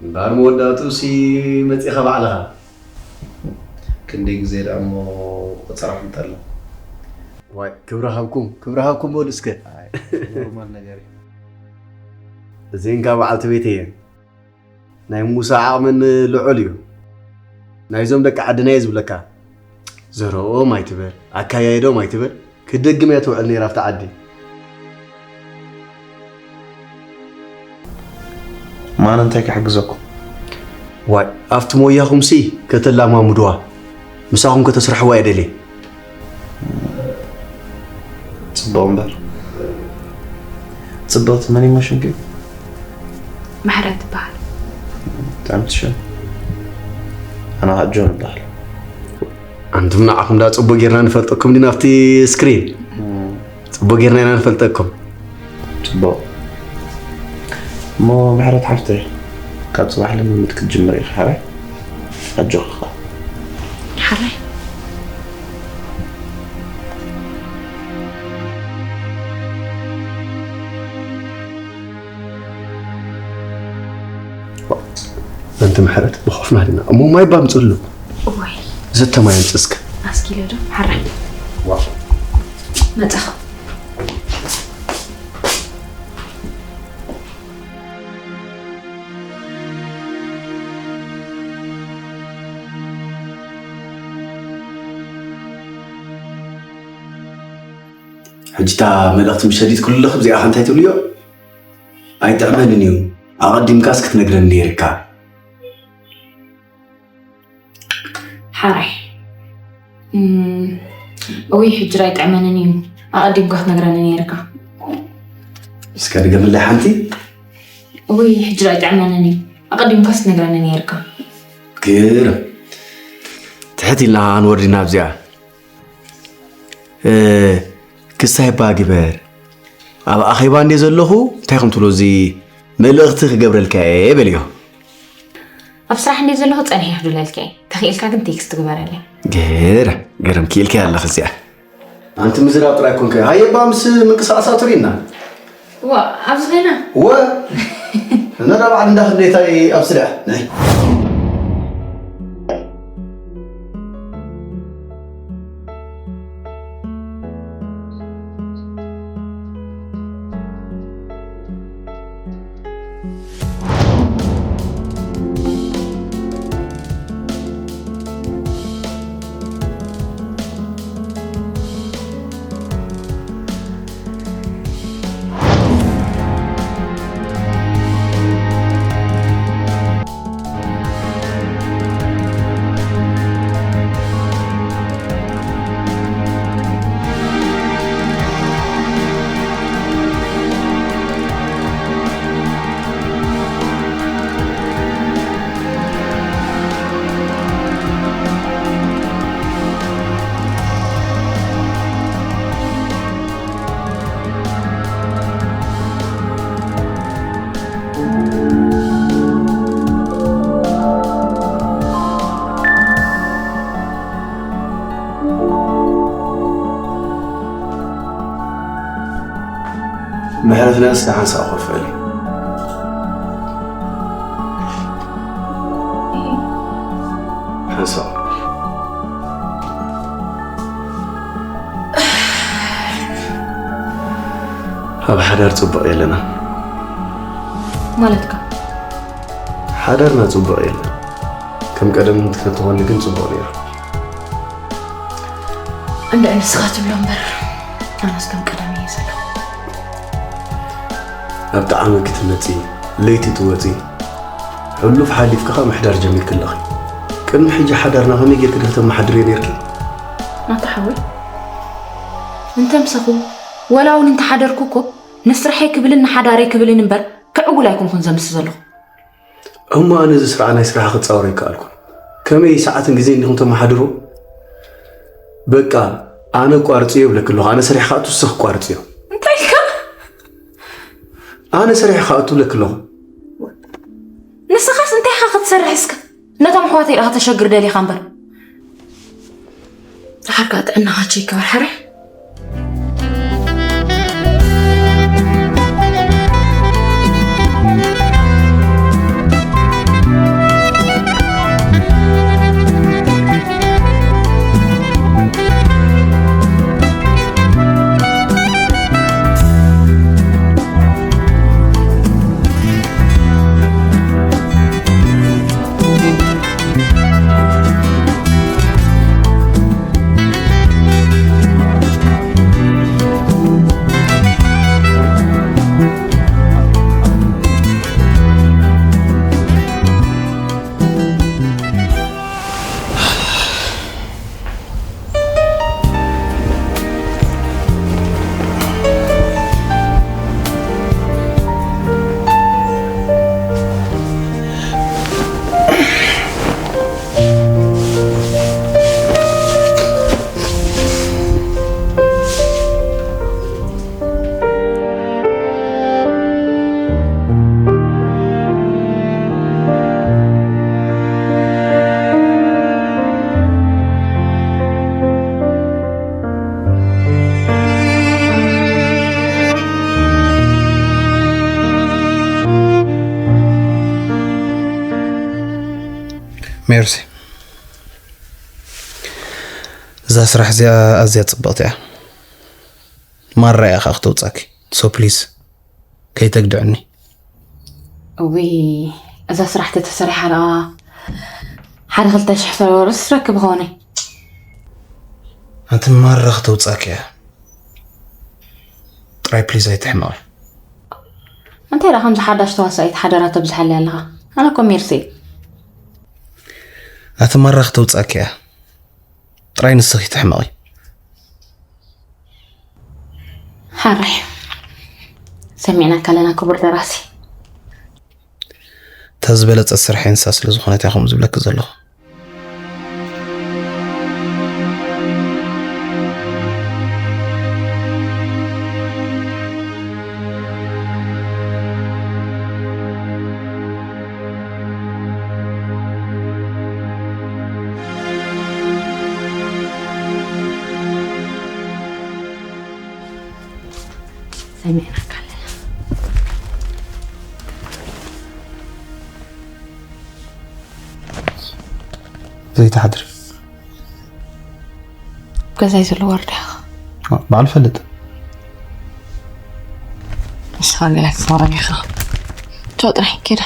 እምበኣር መወዳእትኡሲ መጺኻ ባዕልኻ። ክንደይ ግዜ ደኣ እሞ ቆጸራ ክንጠልም? ዋይ፣ ክብሪ ሃብኩም፣ ክብሪ ሃብኩም በሉ እስከ። ኣይ፣ ኖርማል ነገር እዩ። እዚኤን ከኣ በዓልቲ ቤተይ እየን። ናይ ሙሳ ዓቕመን ልዑል እዩ። ናይዞም ደቂ ዓድና እየ ዝብለካ። ዘረኦም ኣይትበል፣ ኣካያይዶም ኣይትበል። ክደግም እያ ትውዕል ነይራ ኣብቲ ዓዲ። ማን እንታይ ክሕግዘኩም? ዋይ ኣብቲ ሞያኹምሲ ከተላማምድዋ ምሳኹም ከተስርሕዋ እየ ደልየ። ጽቡቕ እምበር ጽብቕቲ መን ይሞ ሽምኪ? ምሕረት ትበሃል። ጥዕምቲ ሽም። ኣነ ከዓ ጆን እበሃል። ኣንቱም ንዓኹም ዳ ጽቡቕ ጌርና ንፈልጠኩም ዲና ኣብቲ ስክሪን ጽቡቕ ጌርና ኢና ንፈልጠኩም። ጽቡቕ እሞ ምሕረት ሓፍተይ ካብ ጽባሕ ልምምድ ክትጅምር ኢኻ ሓራይ ኣጆኺ ኸኣ። ሓራይ ኣንቲ ምሕረት ብኾፍና ዲና እሞ ማይ ባምፅሉ ወይ ዘተማይ ኣምፅእስከ ኣስኪለ ዶ ሓራይ መፀኻ ሕጂ እታ መልእኽቲ ምስ ሸዲትኩልኺ ብዚኣ እንታይ ትብልዮ ኣይጥዕመንን እዩ ኣቐዲምካስ ክትነግረኒ ነይርካ ሓራይ እውይ ሕጂ ኣይጥዕመንን እዩ ኣቐዲምካ ክትነግረኒ ነይርካ እስከ ድገምለይ ሓንቲ እውይ ሕጂ ኣይጥዕመንን እዩ ኣቐዲምካስ ክትነግረኒ ነይርካ ግርም ትሕት ኢልና ንወርድ ኢና ኣብዚኣ ክስታይ እባ ግበር ኣብ ኣኼባ እንድየ ዘለኹ እንታይ ከም ትብሎ እዚ መልእኽቲ ክገብረልካ እየ በልዮ ኣብ ስራሕ እንድየ ዘለኹ ጸኒሐ ክድውለልካ እየ ተኽኢልካ ግን ቴክስት ግበረለይ ግርም ግርም ክኢልካ ኣለኽ እዚኣ ኣንቲ ምዝራብ ጥራይ ኮንከ ሃየ እባ ምስ ምንቅስቃሳቱ ሪእና ዋ ኣብዚ ኸይና ወ ነዳ ባዕል እንዳኽድ ኔታይ ኣብ ስራሕ ናይ ምሕረት ነብሲ ሓንሳእ ኮፍ በሊ ሓንሳእ ኣብ ሓዳር ጽቡቕ የለና ማለትካ ሓዳርና ጽቡቕ የለን ከም ቀደም እንተተኾኒ ግን ጽቡቕ ነይሩ እንደ ንስኻ ትብሎ እምበር ኣነስ ከም ቀደም እየ ዘለኹ ኣብ ጣዕሚ ክትመጺ ለይቲ ትወጺ ሕሉፍ ሓሊፍካ ከዓ ምሕዳር ጀሚርኪ ኣለኺ ቅድሚ ሕጂ ሓዳርና ከመይ ጌርኪ ድኺ ተመሓድርዮ ኔርኪ ናታ ሓወይ እንተ ምሳኹ ወላ እውን እንተሓደርኩ እኮ ንስርሐይ ክብልን ንሓዳረይ ክብልን እምበር ክዕውል ኣይኮንኩን ዘምስ ዘለኹ እሞ ኣነ እዚ ስራሕ ናይ ስራሕ ክጻወር ኣይከኣልኩን ከመይ ሰዓትን ግዜን ዲኹም ተመሓድሩ በቃ ኣነ ቋርጽዮ ይብለኪ ኣለኹ ኣነ ሰሪሕ ከኣቱ ንስኺ ቋርጽዮ እንታይ ኢልካ ኣነ ሰሪሕ ከኣቱ ይብለኪ ኣለኹ ንስኻስ እንታይ ኢኻ ክትሰርሕ እስከ ነቶም ኣሕዋተይ ኢኻ ተሸግር ደሊኻ እምበር ደሓርካ ጥዕናኻ ቸክ ይግበር ሕራይ ሜርሲ፣ እዛ ስራሕ እዚኣ ኣዝያ ጽብቕቲ እያ። ማራ እያ ኸኣ ክተውጻኪ። So please፣ ከይተግድዕኒ። እውይ፣ እዛ ስራሕ ተተሰሪሓ ደኣ ሓደ ክልተ ሽሕ ፎሎወርስ ረክብ ኾነ። ኣንቲ ማራ ክተውጻኪ እያ። ጥራይ ፕሊዝ ኣይትሕመቒ። እንታይ ደኣ ከምዚ ሓዳሽ ተዋሳኢት ሓደራ ተብዝሓለይ ኣለኻ? ኣነ እኮ ሜርሲ። ኣቲ ማራ ክተውጻኪ እያ። ጥራይ ንስኺ ትሕመቒ። ሓራይ፣ ሰሚዕናካ ኣለና ክቡር ደራሲ። እታ ዝበለጸት ስርሐይ ንሳ ስለ ዝኾነት እያ ከምኡ ዝብለኪ ዘለኹ። ሰሚዕናካ ኣለና። ዘይትሓድሪ። ገዛይ ዘሎ ዋርድያ። ባዕሉ ፈልጥ። ንስኻ ገለ ክትዛረብ ኢኻ። ቻው ጥራይ፣ ኬዳ።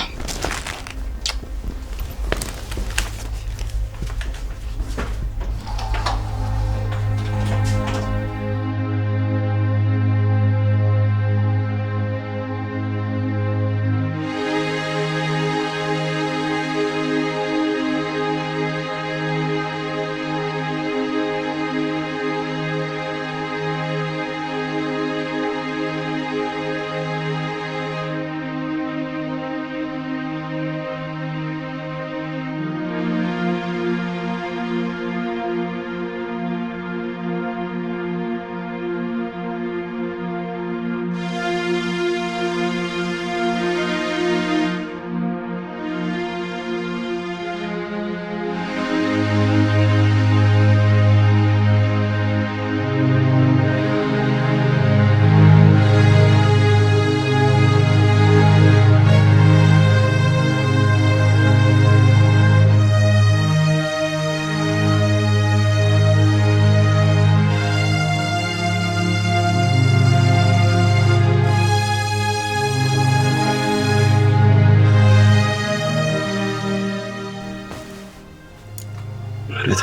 ማለት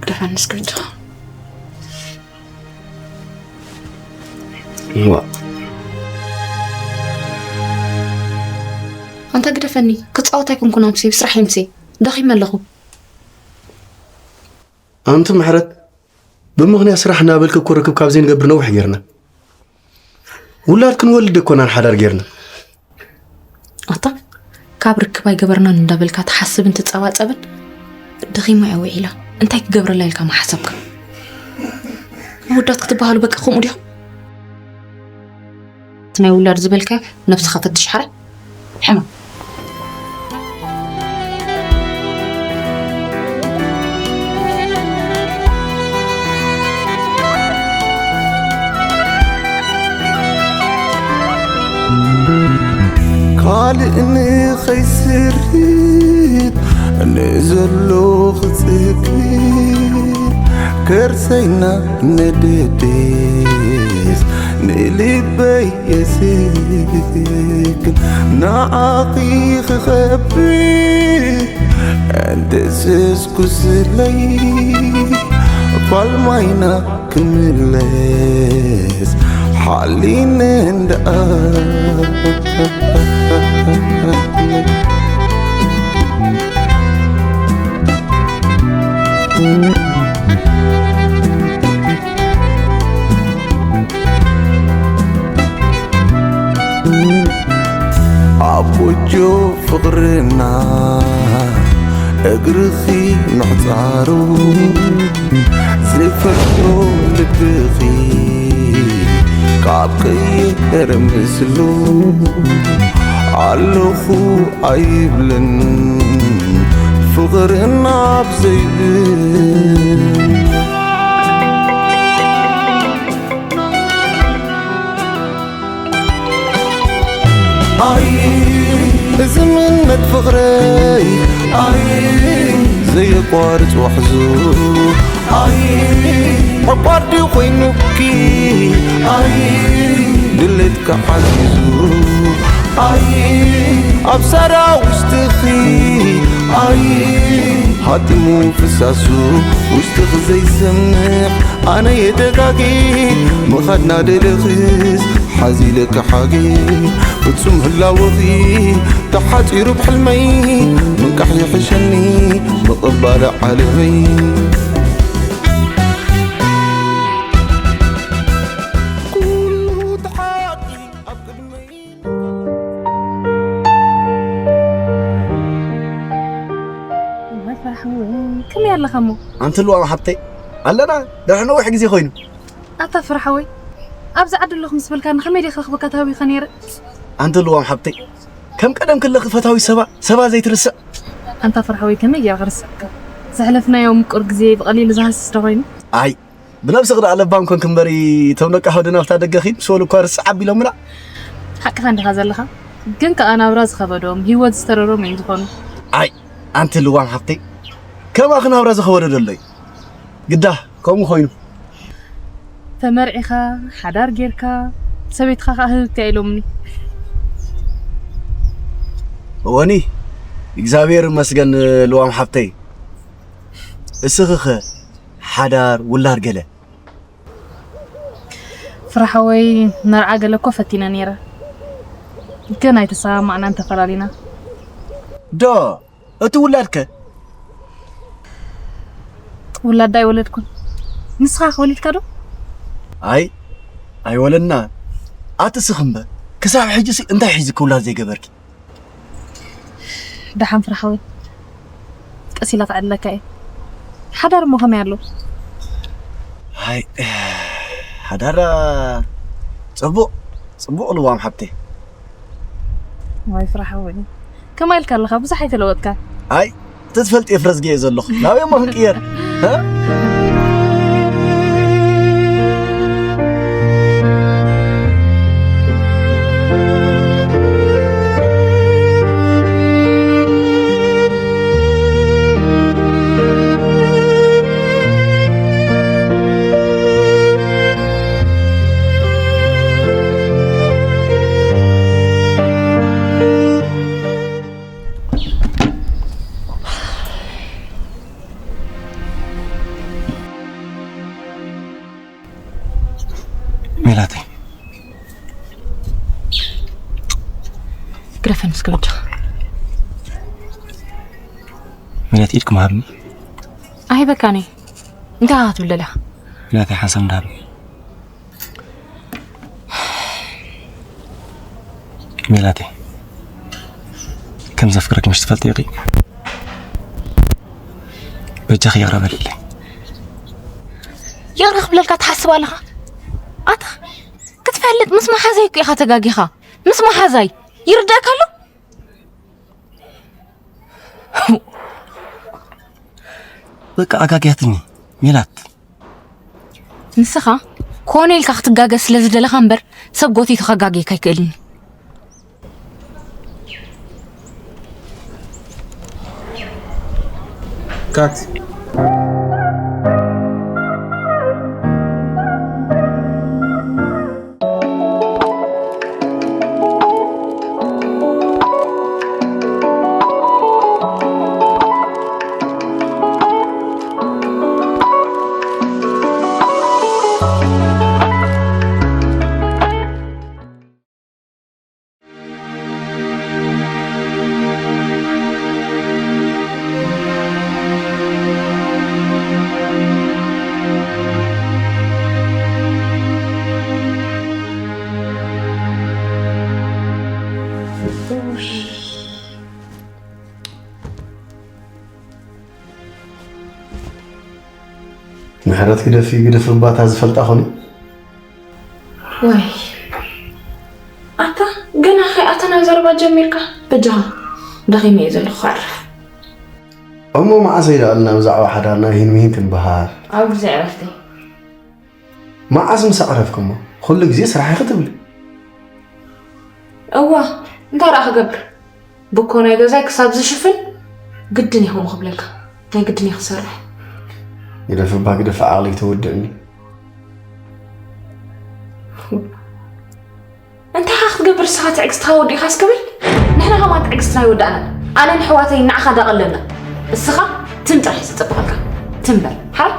ግደፈኒ እስኪ ብጃኻ። እዋ ኣንታ ግደፈኒ፣ ክጻወት ኣይኮንኩን ኣምሲ፣ ብስራሕ እየ ምሲ። ደኺመ ኣለኹ። ኣንቲ ምሕረት፣ ብምኽንያት ስራሕ እናበልኪ እኮ ርክብ ካብ ዘይንገብር ነዊሕ ጌርና። ውላድ ክንወልድ ኣይኮናን ሓዳር ጌርና። ኣታ ካብ ርክብ ኣይገበርናን እንዳበልካ ትሓስብን ትጸባጸብን፣ ደኺማ እያ ውዒላ። እንታይ ክገብረላ ኢልካ ምሓሰብካ? ኣወዳት ክትበሃሉ በቃ ከምኡ ድዮም? እቲ ናይ ውላድ ዝበልካዮ ነብስኻ ፈትሽ ሓራይ። ሕማም። ካልእ ንኸይስርት ንዘሎ ክጽግብ ከርሰይና ነደድስ ንልበይ የስክን ንዓኺ ክኸብር እንተስስ ኩስለይ ፋልማይና ክምለስ ሓሊነ እንደኣ ኣብ ጎጆ ፍቕርና እግርኺ ምሕጻሩ ዝፈርዶ ልብኺ ካብ ቅይር ምስሉ ኣለኹ ኣይብልን ፍቕርና ኣብ ዘይብል ኣይ እዚ ምነት ፍቕረይ ኣይ ዘየቋርጽ ዋሕዙ ኣይ ዕቋር ድዩ ኮይኑኪ ኣይ ድሌትካ ሓጊዙ ኣይ ኣብ ሳራ ውሽጥኺ ኣይ ሃጢሙ ፍሳሱ ውሽጥኺ ዘይሰምዕ ኣነ የደጋጊ ምኻድና ደለኽስ ሓዚለካ ሓጊ ፍጹም ህላወኺ ተሓጺሩ ብሕልመይ ምንቃሕ ይሕሸኒ ምቕባል ዓለመይ ኩሉ ተሓቂ ኣብ ቅድመይ እዋይ ፍርሓወይ ከመይ ኣለኻ እሞ? ኣንቲ ልዋም ሓብተይ ኣለና ድሕሪ ነዊሕ ግዜ ኮይኑ። ኣታ ፍርሓወይ ኣብዚ ዓዲ ኣለኹ ምስ በልካኒ ከመይ ድየ ክረኽበካ ተሃዊኸ ነይረ። ኣንቲ ልዋም ሓብተይ ከም ቀደም ክለኺ ፈታዊት ሰባ ሰባ ዘይትርስዕ። ኣንታ ፍርሓወይ ከመይ ገይረ ክርስዓካ ዘሕለፍናዮ ምቁር ግዜ ብቐሊሉ ዝሃስስ ዶ ኮይኑ። ኣይ ብነብስኺ ደኣ ለባም ኮንኪ እምበሪ እቶም ደቂ ኣሕዋትና ኣብታ ደገ ኺድ ምስ በሉ እኳ ርስዕ ኣቢሎምና። ሓቅኻ እንዲኻ ዘለኻ ግን ከኣ ናብራ ዝኸበዶም ህይወት ዝተረሮም እዮም ዝኾኑ። ኣይ ኣንቲ ልዋም ሓፍተይ ከማኺ ናብራ ዝኸበዶ ደሎ እዩ ግዳ ከምኡ ኮይኑ። ተመርዒኻ ሓዳር ጌርካ ሰበይትኻ ከኣ ህብብቲ ኢሎምኒ። እወኒ እግዚኣብሔር ይመስገን ልዋም ሓፍተይ። እስኺኸ ሓዳር ውላድ ገለ? ፍረ ሓወይ መርዓ ገለ እኮ ፈቲነ ነይረ ግን ኣይተሰማማዕናን ተፈላሊና። ዶ እቲ ውላድ ከ? ውላድ ዶ ኣይወለድኩን። ንስኻ ከ ወሊድካ ዶ? ኣይ ኣይወለድናን። ኣቲ ስኺ እምበር ክሳብ ሕጂሲ እንታይ ሒዝኪ ውላድ ዘይገበርኪ? ደሓን ፍረ ሓወይ ቀስ ኢለ ክዕድለካ እየ። ሓዳር እሞ ከመይ ኣሎ? ኣይ ሓዳር ጽቡቕ ጽቡቕ ልዋም ሓብተይ። ዋይ ፍረ ሓወይ ከመይ ኢልካ ኣለኻ ብዙሕ ኣይተለወጥካን። ኣይ ተትፈልጥ የፍረዝጊ እየ ዘለኹ ናበይ እሞ ክንቅየር ሜላተይ ግደፈኒ እስከ በጃኻ። ሜላት ኢድኩም ሃብኒ። ኣይበካኒ እንታይ ኢኻ ትብል ዘለኻ? ሜላተይ ሓንሳብ እንዳ ሃብኒ። ሜላተይ ከም ዘፍቅረኪ ምሽ ትፈልጢ ኢኺ። በጃኺ ይቕረ በልለይ። ይቕረ ክብለልካ ትሓስብ ኣለኻ ኣታ ክትፈልጥ ምስ መሓዛይ እኮ ኢኻ ተጋጊኻ ምስ መሓዛይ ይርዳእካ ኣሎ በቃ ኣጋግያትኒ ሜላት ንስኻ ኮነ ኢልካ ክትጋገ ስለ ዝደለኻ እምበር ሰብ ጎቲቱ ከጋግየካ ኣይክእልን እዩ ካት ምሕረት ግደፊ ግደፊ እባ እታ ዝፈልጣ ኾኒ። ዋይ ኣታ ገና ከይኣተና ዘረባ ጀሚርካ በጃኻ ደኺመ እየ ዘለኹ ክዕርፍ። እሞ መዓስ ኢላ ኣልና ብዛዕባ ሓዳርና ሂን ምሂን ክንበሃል። ኣብ ግዜ ዕረፍተይ። መዓስ ምስ ኣዕረፍኪ እሞ ኩሉ ግዜ ስራሕ ኢኺ ትብሊ። እዋ እንታይ ደኣ ክገብር። ብኮ ናይ ገዛይ ክሳብ ዝሽፍን ግድን ኢኹም ክብለካ ናይ ግድን እየ ክሰርሕ። ግደፍ እባ ግደፍ፣ ዓቕሊ ተወድእኒ። እንታይ ኢኻ ክትገብር ንስኻ ትዕግስትኻ ወዲእኻስ ክብል? ንሕና ከማን ትዕግስትና ኣይወዳእናን። ኣነ ንሕዋተይ ንዓኻ ዳቐለና። እስኻ ትም ጥራሕ እዩ ዝጽብቐልካ። ትም በል። ሓራይ።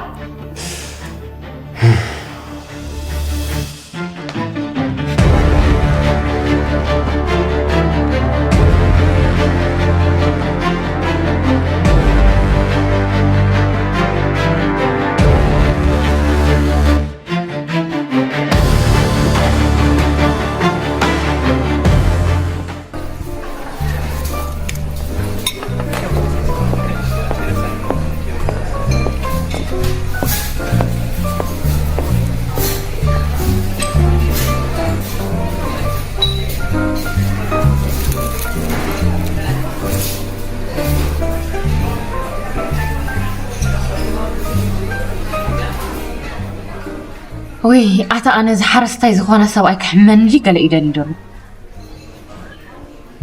ወይ ኣታ፣ ኣነ እዚ ሓረስታይ ዝኾነ ሰብኣይ ክሕመኒ ገለ ይደሊ ደሎ።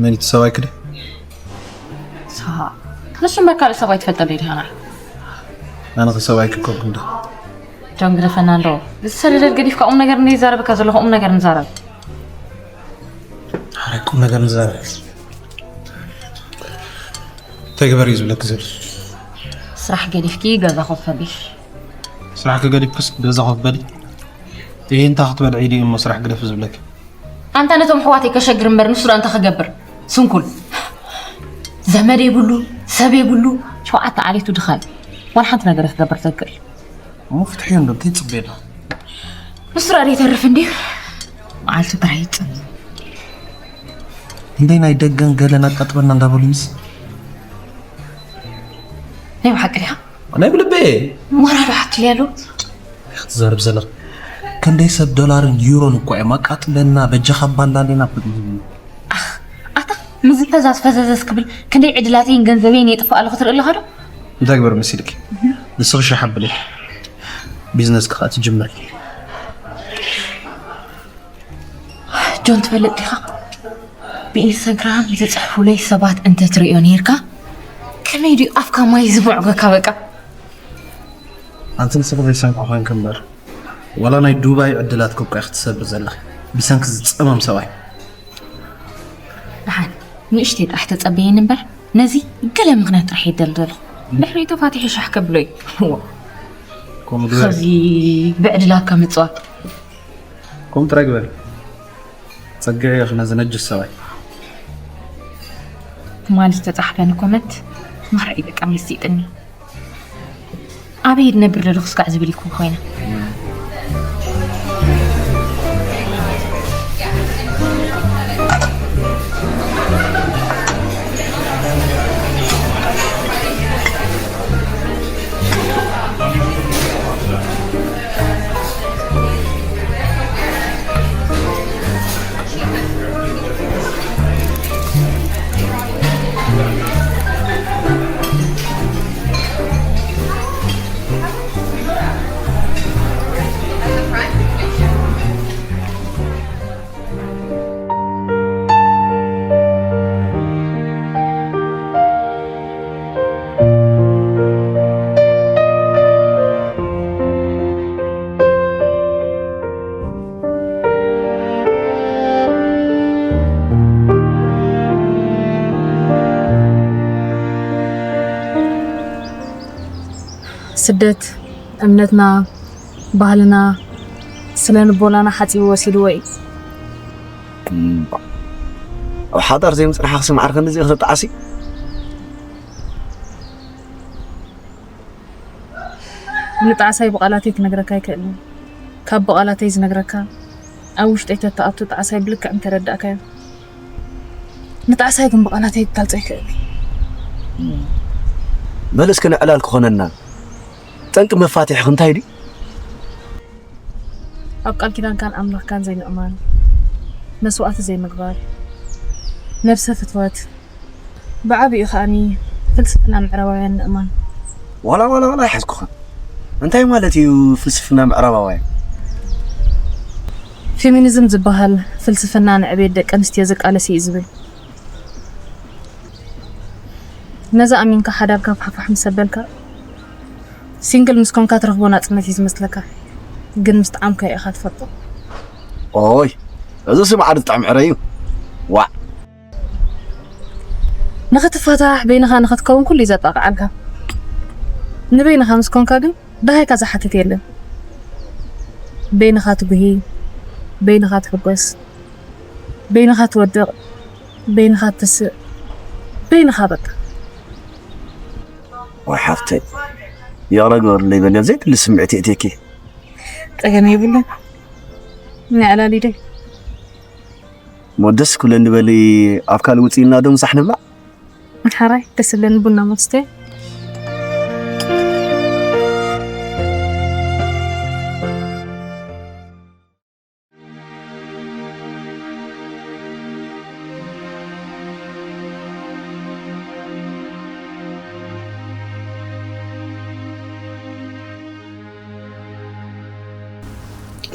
መን እቲ ሰብኣይኪ ድዩ? ሳ ንሱ እምበር ካልእ ሰብኣይ ትፈልጠለይ ዲኻ? ኣነ ኸ ሰብኣይኪ ኮንኩ እንዶ? ጆን ግደፈና እንዶ። እዚ ሰደደድ ገዲፍካ ቁም ነገር እንደ ይዛረበካ ዘለኹ ቁም ነገር ንዛረብ። ሓራይ ቁም ነገር ንዛረብ። እንታይ ግበር እዩ ዝብለኪ ዘሎ? ስራሕ ገዲፍኪ ገዛ ኮፍ በሊ። ስራሕ ከገዲፍክስ ገዛ ኮፍ በሊ? ይሄ እንታይ ክትበልዒ ድዩ እሞ ስራሕ ግደፍ ዝብለኪ? ኣንታ ነቶም ኣሕዋተይ ከሸግር እምበር ንሱ ደኣ እንታይ ክገብር? ስንኩል። ዘመድ የብሉ፣ ሰብ የብሉ፣ ሸውዓተ ዓሌቱ ድኻ እዩ። ዋላ ሓንቲ ነገር ክገብር ዘይክእል። እሞ ፍትሒ እንዶ እንታይ ትጽበይ ኣለኺ? ንሱ ደኣ ዘይተርፍ እንድዩ። መዓልቱ ጥራይ ይጽበ። እንደ ናይ ደገን ገለን ኣቃጥበና እንዳበሉንስ? ናይ ብሓቂ ዲኻ? ናይ ብልበይ። ሞራሉ ሓትልያ ኣሎ። ክትዛረብ ዘለኻ። ክንደይ ሰብ ዶላርን ዩሮን እኮ እዮም ኣቃጥለና፣ በጃኻ ባንዳ እንዴና። ኣታ ምዚ ፈዛዝ ፈዘዘስ ክብል ክንደይ ዕድላተይን ገንዘበይን የጥፍእ ኣለኹ ትርኢ ኣለኻ ዶ? እንታይ ግበር መሲልኪ? ንስኺ ሽሕ ኣብሊ። ቢዝነስ ክኻ ትጅምር። ጆን ትፈልጥ ዲኻ? ብኢንስታግራም ዝጽሕፉለይ ሰባት እንተትርእዮ ነይርካ፣ ከመይ ድዩ ኣፍካ ማይ ዝቦዕገካ በቃ? ኣንቲ ንስኺ ዘይሰንኩ ኮይንኪ እምበር፣ ዋላ ናይ ዱባይ ዕድላት እኮ ኢኺ ትሰብሪ ዘለኺ፣ ብሰንኪ ዝጸመም ሰብኣይ። ደሓን ንእሽተይ ጥራሕ ተጸበየኒ እምበር፣ ነዚ ገለ ምኽንያት ጥራሕ እየ ደልደልኹ። ድሕሪኡ ተፋቲሑ ሻሕ ከብሎ እዩ። እዋ። ከምኡ ግበሪ። ኸዚ ብዕድላካ ምጽዋት። ከምኡ ጥራይ ግበሪ። ጸግዒ ኢኺ ነዚ ነጅስ ሰብኣይ። ትማሊ ዝተጻሕፈኒ ኮመንት ማራ እዩ በቃ መሲጥኒ። ኣበይ ድነብር ደለኹ ስጋዕ ዝብል ይኩን ኮይነ። ስደት እምነትና፣ ባህልና፣ ስነ ልቦናና ሓጺቡ ወሲድዎ እዩ። ኣብ ሓዳር ዘይምፅናሕኽሲ ማዕረ ክንድዚ ክትጠዓሲ? ንጣዕሳይ ብቓላተይ ክነግረካ ኣይክእልን። ካብ ብቓላተይ ዝነግረካ ኣብ ውሽጠይ ተተኣቱ ጣዕሳይ ብልክዕ ምተረዳእካዮ። ንጣዕሳይ ግን ብቓላተይ ክገልጾ ኣይክእልን። በል እስኪ ንዕላል ክኾነና ጠንቂ መፋትሕኺ እንታይ ድዩ? ኣብ ቃል ኪዳንካን ኣምላኽካን ዘይምእማን፣ መስዋእቲ ዘይምግባር፣ ነብሰ ፍትወት፣ ብዓቢኡ ከኣኒ ፍልስፍና ምዕራባውያን ምእማን። ዋላ ዋላ ዋላ ኣይሓዝኩኻን። እንታይ ማለት እዩ ፍልስፍና ምዕራባውያን? ፌሚኒዝም ዝበሃል ፍልስፍና ንዕቤት ደቂ ኣንስትዮ ዝቃለስ እዩ ዝብል። ነዚ ኣሚንካ ሓዳርካ ፋሕፋሕ ምስ ኣበልካ ሲንግል ምስ ኮንካ ትረኽቦ ናጽነት እዩ ዝመስለካ፣ ግን ምስ ጠዓምካዮ ኢኻ ትፈልጦ። ኦይ፣ እዚ ስም ዓዲ ጥዕሚ ዕረ እዩ። ዋዕ። ንኽትፋታሕ በይንኻ ንኽትከውን ኩሉ እዩ ዘጣቕዓልካ። ንበይንኻ ምስ ኮንካ ግን ደሃይካ ዝሓትት የለን። በይንኻ ትጉሂ፣ በይንኻ ትሕጎስ፣ በይንኻ ትወድቕ፣ በይንኻ ትስእ፣ በይንኻ በቃ። ወይ ሓፍተይ፣ ይቕረ ግበርለይ በልዮ፣ ዘይድሊ ስምዒት የእትየኪ። ጸገም የብሉን። ናይ ዕላል ኢደይ። እሞ ደስ ክብለኒ በሊ፣ ኣብ ካልእ ውፅኢልና ዶ ምሳሕ ንብላዕ? ሓራይ ደስ ዝብለኒ ቡና መስተ።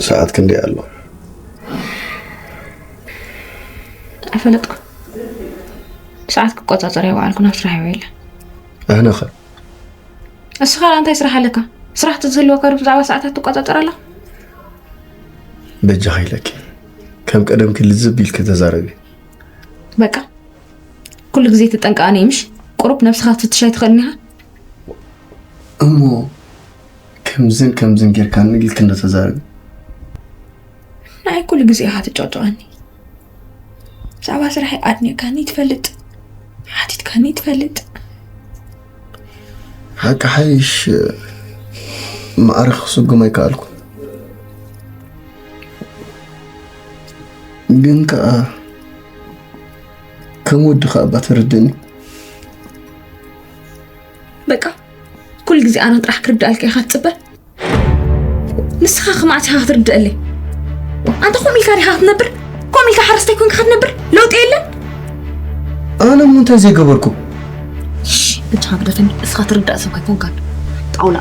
ሰዓት ክንደይ ኣሎ? ኣይፈለጥኩ። ሰዓት ክቆጻጸር ኣይወዓልኩ፣ ናብ ስራሕ ይውዕል። ኣህነኸ እስኻ እንታይ ስራሕ ኣለካ? ስራሕ ተዝህልወካ ዶ ብዛዕባ ሰዓታት ትቆጻጸር ኣለኻ? በጃኻ ኢለኪ፣ ከም ቀደምኪ ልዝብ ኢልኪ ተዛረቢ። በቃ ኩሉ ግዜ ተጠንቀቓኒ ምሽ? ቁሩብ ነብስኻ ክትፍትሽ ኣይትኽእልን ኢኻ? እሞ ከምዝን ከምዝን ጌርካኒ ኢልኪ እንዶ ተዛረቢ። ንዓይ ኩሉ ግዜ ኢኻ ትጨቅጭቀኒ። ብዛዕባ ስራሐይ ኣድኒቕካኒ ትፈልጥ፣ ሓቲትካኒ ትፈልጥ። ሓቂ ሓይሽ ማዕረ ክስጉም ኣይከኣልኩ። ግን ከኣ ከም ወዲ ከኣ እባ ተረድእኒ። በቃ ኩሉ ግዜ ኣነ ጥራሕ ክርዳኣልካ ኢኻ ትጽበ? ንስኻ ከማዕት ኢኻ ክትርድአለይ። ኣንተ ከምኡ ኢልካ ዲኻ ክትነብር? ከምኡ ኢልካ ሓረስታይ ኮንካ ክትነብር? ለውጢ የለን? ኣነ እሞ እንታይ ዘይገበርኩ? ሽሽ፣ በጃኻ ግደፈኒ። እስኻ ትርዳእ ሰብ ኣይኮንካን። ጣውላ።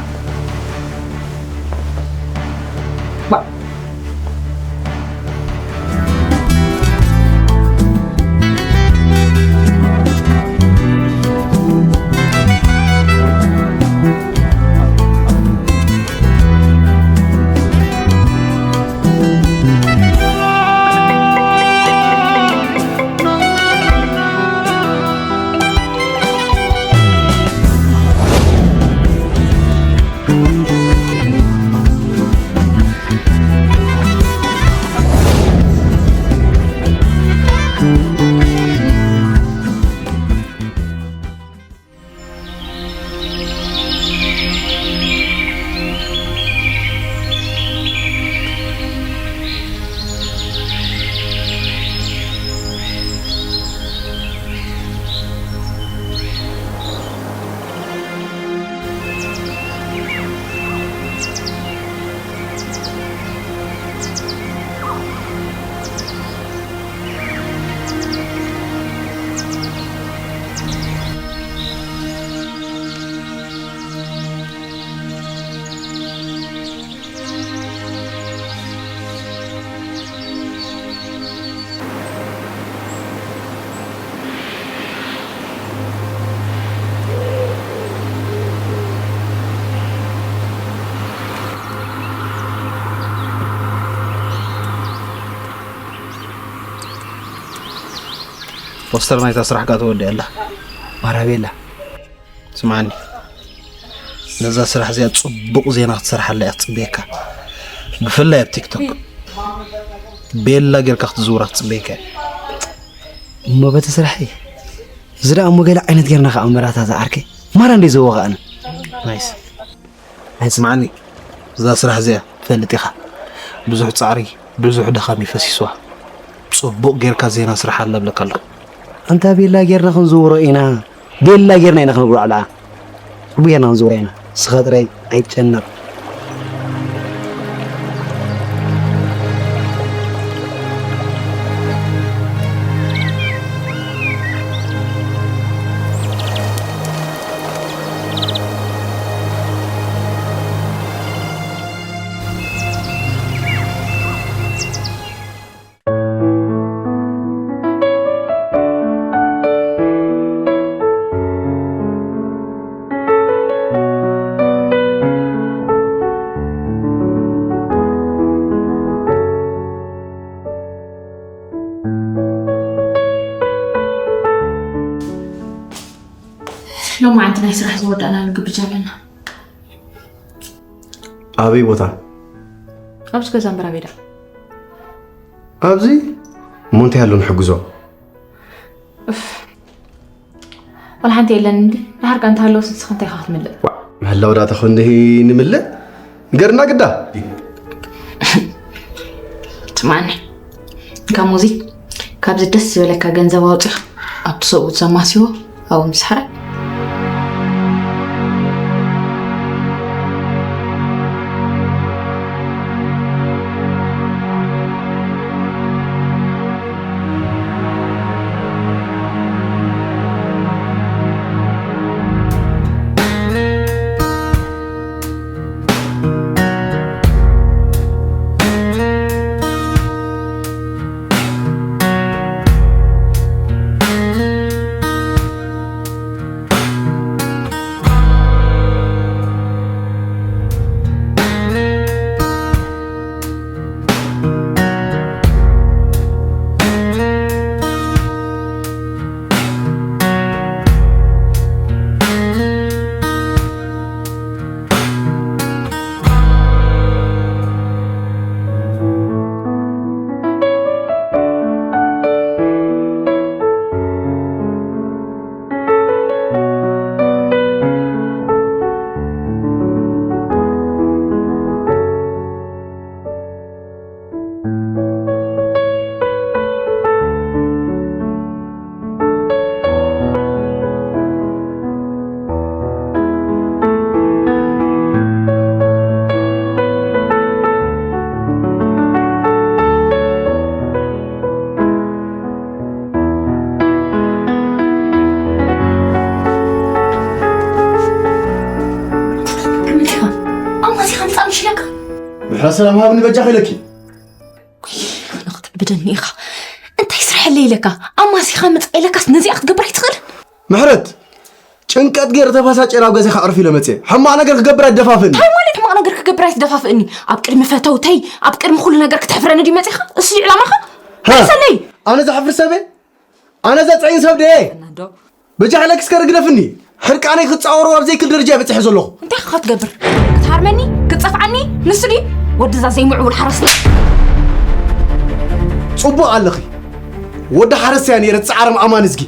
ፖስተር ናይታ ስራሕ ከኣ ተወዲኣ ኣላ። ማራ ቤላ፣ ስምዓኒ፣ ነዛ ስራሕ እዚኣ ጽቡቕ ዜና ክትሰርሓላ እያ ትጽበየካ። ብፍላይ ኣብ ቲክቶክ ቤላ ጌርካ ክትዝውራ ክትጽበየካ እያ። እሞ በቲ ስራሐይ እዚ ደኣ እሞ ገለ ዓይነት ጌርና ከኣ መራታ ዝዓርከይ። ማራ እንደ ዘወቓ ኣነ። ናይስ። ኣይስምዓኒ፣ እዛ ስራሕ እዚኣ ትፈልጥ ኢኻ፣ ብዙሕ ጻዕሪ፣ ብዙሕ ድኻም እዩ ፈሲስዋ። ጽቡቕ ጌርካ ዜና ስራሕ ኣላ እብለካ ኣለኹ። ኣንታ ቤላ ጌርና ክንዝውሮ ኢና፣ ቤላ ጌርና ኢና ክንጉራዕላ። ጽቡቕ ጌርና ክንዝውሮ ኢና። ንስኻ ጥራይ ኣይትጨነቕ። ሎማዓንቲ ናይ ስራሕ ዝወዳእናሉ ግብጃ ኣለና። ኣበይ ቦታ? ኣብዚ ገዛ እምበር ኣበይ ደኣ? ኣብዚ? እሞ እንታይ ኣሎ ንሕግዞ? እፍ። ዋላ ሓንቲ የለን እንዲ። ድሓር ከ እንተሃለወስ ንስኻ እንታይ ኢኻ ክትምልእ? ዋ፣ ምህላው ዳኣ ተኾን እንዲሂ ንምልእ? ንገርና ግዳ። ትማኒ። እንካ ሙዚ፣ ካብዚ ደስ ዝበለካ ገንዘብ ኣውፂኻ ኣብቲ ሰብኡት ዘማስይዎ ኣብኡ ምስ ሓራይ። ኣማሲኻ ምጻእ ምሽ ኢለካ። ምሕረት ሰላም ሃብኒ በጃኺ ኢለኪ። ውይ፣ ንኽትዕብደኒ ኢኻ። እንታይ ስርሐለይ ኢለካ? ኣማሲኻ ምጻእ ኢለካስ ነዚኣ ክትገብር ኣይትኽእልን? ምሕረት፣ ጭንቀት ገይረ ተባሳጨ ናብ ገዛኻ ዕርፊ ኢለ መጽየ። ሕማቕ ነገር ክገብር ኣይደፋፍእኒ። እንታይ ማለት ሕማቕ ነገር ክገብር ኣይትደፋፍእኒ? ኣብ ቅድሚ ፈተውተይ፣ ኣብ ቅድሚ ኩሉ ነገር ክትሕፍረኒ ድዩ መጺኻ? እሱ እዩ ዕላማኻ? ሃ! መልሰለይ! ኣነ ዘሕፍር ሰብ እየ? ኣነ ዘጽዕን ሰብ ድየ? እናዶ። በጃ ሓለኪ እስከ ርግደፍኒ። ሕርቃነይ ክጻወሮ ኣብ ዘይክል ደረጃ በጺሐ ዘለኹ። እንታይ ኢኻ ክትገብር? ክትሃርመኒ? ክትጸፍዓኒ? ንሱ ድዩ? ወድዛ ዘይምዕቡል ሓረስታይ። ጽቡቕ ኣለኺ። ወዲ ሓረስታይ ነይረ ጻዕረም ኣማን እዝጊ።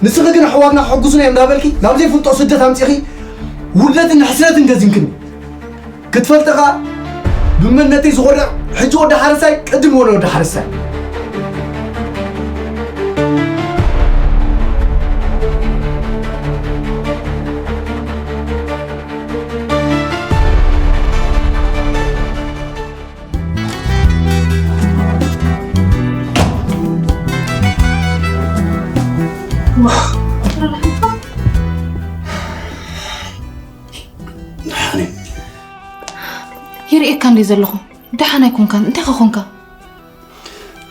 ንስኺ ግን ኣሕዋትና ክሕግዙና እዮም እንዳበልኪ ናብ ዘይፍልጦ ስደት ኣምጺኺ ውርደትን ሕስረትን ገዚምክኒ። ክትፈልጢ ኸኣ ብመንነተይ ዝኾርዕ ሕጂ ወዲ ሓረስታይ ቅድም ወደ ወዲ ሓረስታይ። ደሓን እየ። ይርእየካ እንደ ዘለኹ ደሓን ኣይኮንካን። እንታይ ከ ኮንካ?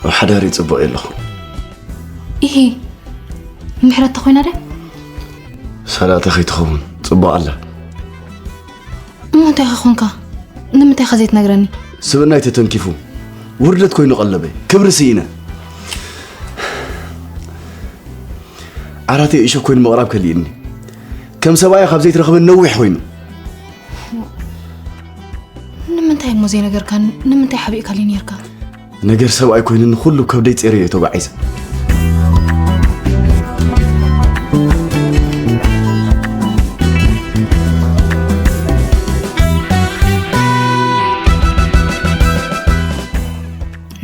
ኣብ ሓዳር ይጽቡቕ የለኹ። ኢሂ፣ ንምሕረት ተኾይና ድያ? ሰላተ ከይትኸውን ጽቡቕ ኣላ። እሞ እንታይ ከ ኮንካ? ንምንታይ ከ ዘይትነግረኒ? ስብእናይ ተተንኪፉ፣ ውርደት ኮይኑ ቀለበይ፣ ክብሪ ስኢነ። ዓራተይ እሾኽ ኮይኑ ምቕራብ ከሊእኒ። ከም ሰብኣያ ካብ ዘይትረኽበኒ ነዊሕ ኮይኑ። ንምንታይ እሞ ዘይነገርካኒ? ንምንታይ ሓቢእካለይ ነይርካ? ነገር ሰብኣይ ኮይኑኒ ኩሉ ከብደይ ጼረ እየ ተጓዒዘ።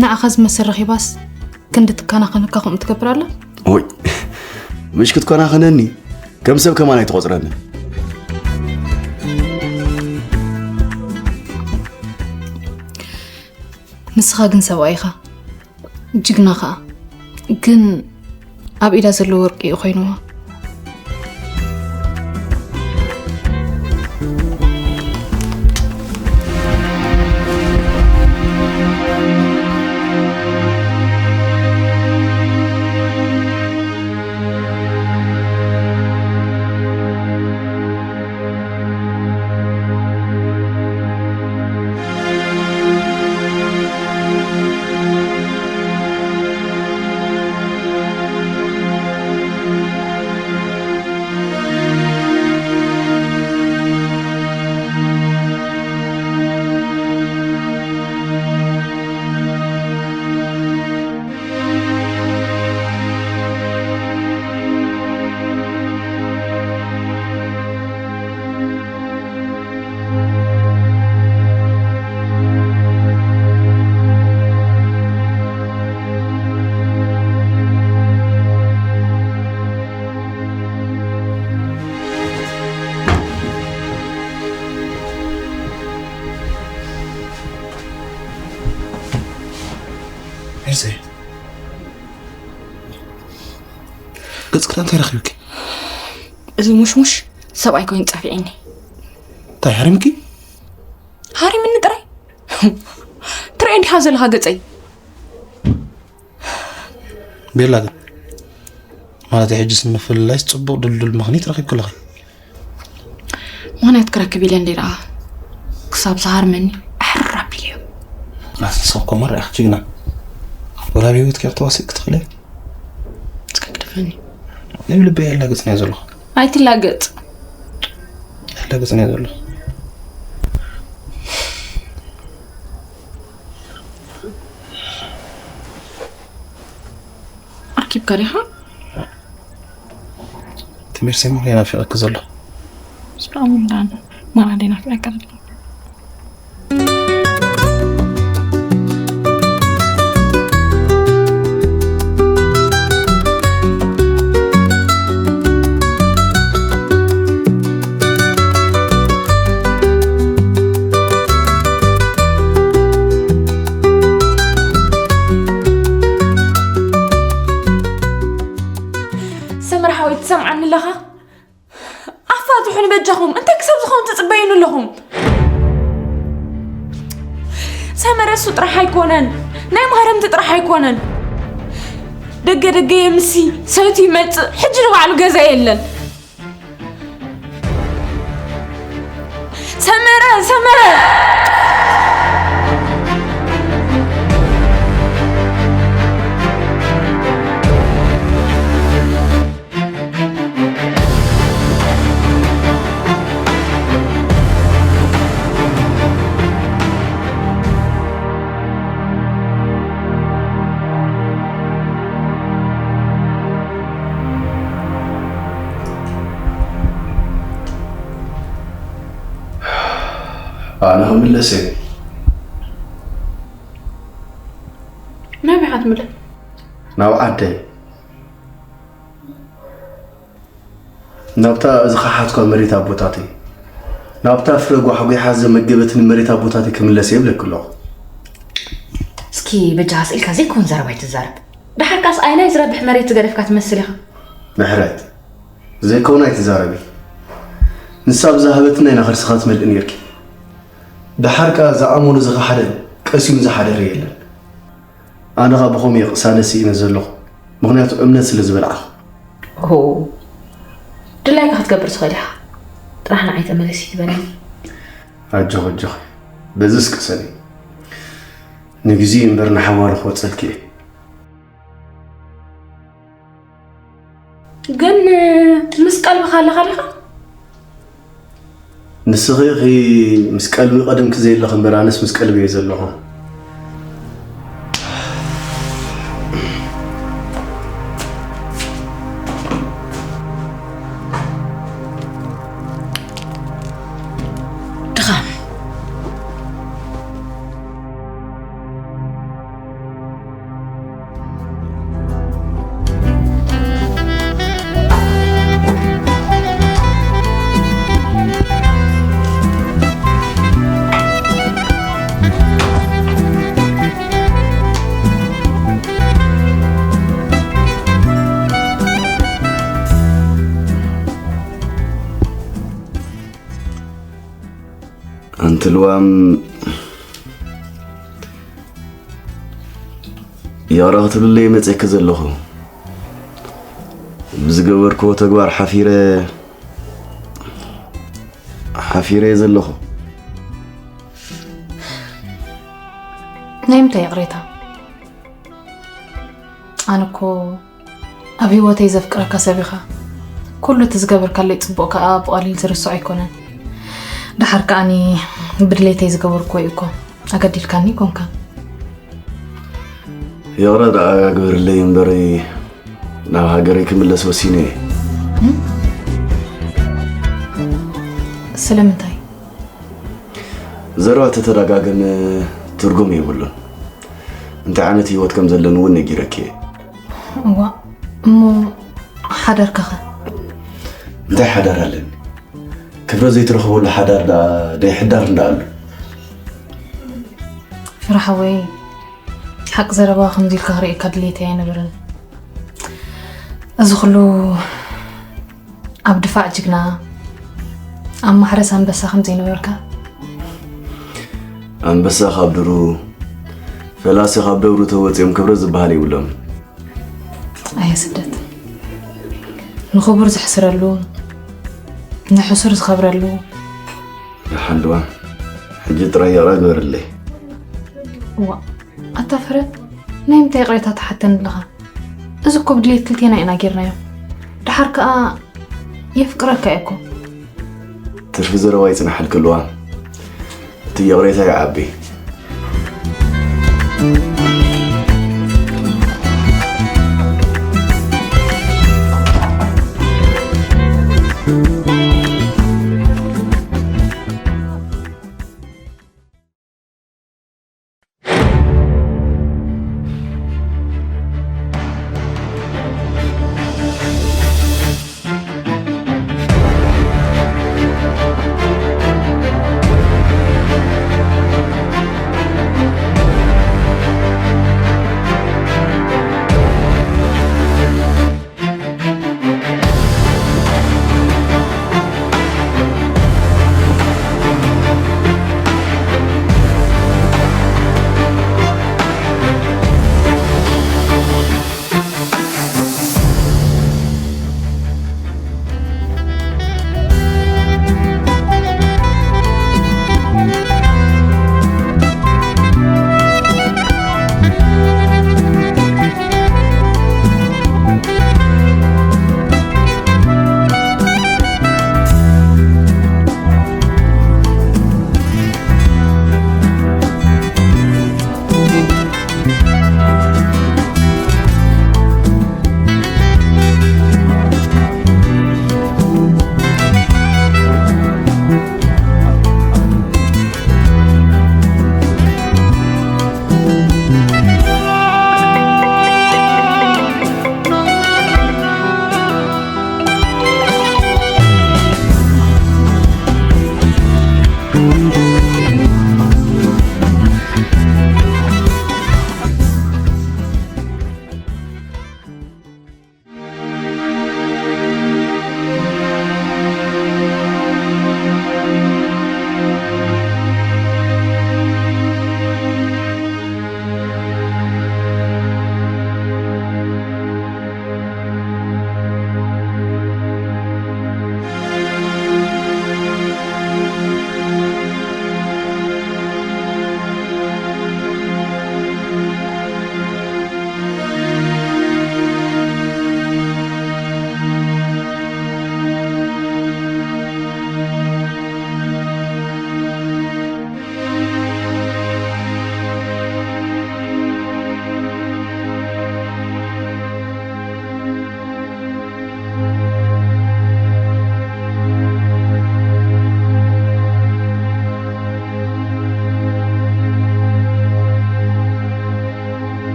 ንዓኻ ዝመሰል ረኺባስ ክንዲ ትከናኸነካ ከምኡ ትገብር ኣላ? ኦይ፣ ምሽ ክትኮናኸነኒ ከም ሰብ ከማን ኣይትቖጽረኒ። ንስኻ ግን ሰብኣይ ኢኻ፣ ጅግና ኸኣ። ግን ኣብ ኢዳ ዘሎ ወርቂ እዩ ኮይንዋ። እንታይ ረኺብኪ? እዚ ሙሽሙሽ ሰብኣይ ኮይኑ ጻፊዕኒ። እንታይ ሃሪምኪ? ሃሪምኒ ጥራይ። ትርኤ እንዲኻ ዘለኻ ገጸይ። ቤላ ግን ማለት ሕጂ ስምፍልላይስ ጽቡቕ ድልዱል ምኽኒት ረኺብኪ ኣለኺ። ምኽንያት ክረክብ ኢለ እንደ ደኣ ክሳብ ዝሃርመኒ ኣሕራብ ኢለዮ። ኣስንሰኮ መርያ ጅግና። ወላ ብህይወት ከርተዋሲ ክትኽእለ እስከ ግደፈኒ። ናይ ልበይ ያላገጽ ናይ ዘለኹ ኣይትላገጽ። ያላገጽ ናይ ዘለኹ ኣርኪብካ ዲኻ? ትምህርቲ ሞ ናፊቐኪ ዘሎ ስራሙ እንዳን ማራ ዲና ፍቅር ሰመር ሓወይ ትሰምዓኒ ኣለኻ? ኣፋትሑኒ በጃኹም፣ እንታይ ክሳብ ዝኸውን ትጽበዩኒ ኣለኹም? ሰመረ እሱ ጥራሕ ኣይኮነን፣ ናይ ማህረምቲ ጥራሕ ኣይኮነን። ደገ ደገ የምሲ ሰይቲ ይመጽእ፣ ሕጂ ንባዕሉ ገዛ የለን። ሰመረ ሰመረ ኣነ ክምለስ እየ። ናበይ ኢኻ ትምለስ? ናብ ዓደይ፣ ናብታ ዝኸሓትኳ መሬት ኣቦታተይ፣ ናብታ ፍረ ጓሕጒሓ ዘመገበትኒ መሬት ኣቦታተይ ክምለስ እየ እብለኪ ኣለኹ። እስኪ በጃኻ ስኢልካ ዘይኮን ዘረባ ኣይትዛረብ። ደሓር ካስ ኣይናይ ዝረብሕ መሬት ዝገደፍካ ትመስል ኢኻ። ምሕረት፣ ዘይከውን ኣይትዛረቢ። ንሳ ብዝሃበትና ኢና ከርስኻ ትመልእ ነይርኪ። ደሓር ከኣ ዝኣመኖ ዝኸሓደን ቀሲኑ ዝሓደረ የለን። ኣነ ኸኣ ብኸምኡ እየ ቅሳነት ስኢነ ዘለኹ፣ ምኽንያቱ እምነት ስለ ዝበልዓኹ። ኦ፣ ድላይካ ክትገብር ትኽእል ኢኻ። ጥራሕ ንዓይ ተመለስ ይትበለኒ። ኣጆኺ ኣጆኺ፣ በዚስ ቅሰኒ። ንግዜኡ እምበር ንሓዋሩ ክወጸልኪ እየ። ግን ምስ ቀልብኻ ኣለኻ ዲኻ? ንስኺ ኢኺ ምስ ቀልቢ ቀደምኪ ዘየለኺ እምበር ኣነስ ምስ ቀልቢ እየ ዘለኹ። ድኻም። ኣንቲ ልዋም፣ ይቕረ ክትብለለይ መጺእኪ ዘለኹ። ብዝገበርክዎ ተግባር ሓፊረ፣ ሓፊረ እየ ዘለኹ። ናይ ምንታይ ይቕሬታ? ኣነ እኮ ኣብ ህይወተይ ዘፍቅረካ ሰብ ኢኻ። ኩሉ እቲ ዝገበርካለይ ጽቡቕ ከኣ ብቐሊል ዝርስዖ ኣይኮነን። ደሓር ከኣኒ ብድሌተይ ዝገበርክዎ እዩ እኮ። ኣገዲድካኒ ኣይኮንካን። ይቕረ ደኣ ግበርለይ እምበር ናብ ሃገረይ ክምለስ ወሲነ እየ። ስለምንታይ? ዘረባ ተተደጋገመ ትርጉም የብሉን። እንታይ ዓይነት ህይወት ከም ዘለኒ እውን ነጊረኪ እየ። እዋ፣ እሞ ሓዳርካኸ? እንታይ ሓዳር ኣለኒ? ክብረት ዘይትረኽበሉ ሓዳር ደኣ ደይ ሕዳር እንዳ ኣሎ። ፍረ ሓወይ፣ ሓቂ ዘረባ ከምዚ ኢልካ ክርእየካ ድሌተይ ኣይነበረን። እዚ ኩሉ ኣብ ድፋዕ ጅግና፣ ኣብ ማሕረስ ኣንበሳ ከም ዘይነበርካ። ኣንበሳ ካብ ድሩ፣ ፈላሲ ካብ ደብሩ ተወፂኦም ክብረት ዝበሃል የብሎም። ኣየ ስደት፣ ንኽቡር ዝሕስረሉ፣ ንሕሱር ዝኸብረሉ። ይሓልዋ፣ ሕጂ ጥራይ ይቕረ ግበርለይ። እዋ፣ ኣታ ፍረ፣ ናይ ምንታይ ይቕሬታ ትሓተኒ ኣለኻ? እዚ እኮ ብድሌት ክልቴና ኢና ጌርናዮ። ደሓር ከኣ የፍቅረካ እየ እኮ። ትርፊ ዘረባ ይጽናሓልኪ ልዋ። እቲ ይቕሬታ ይዓቢ።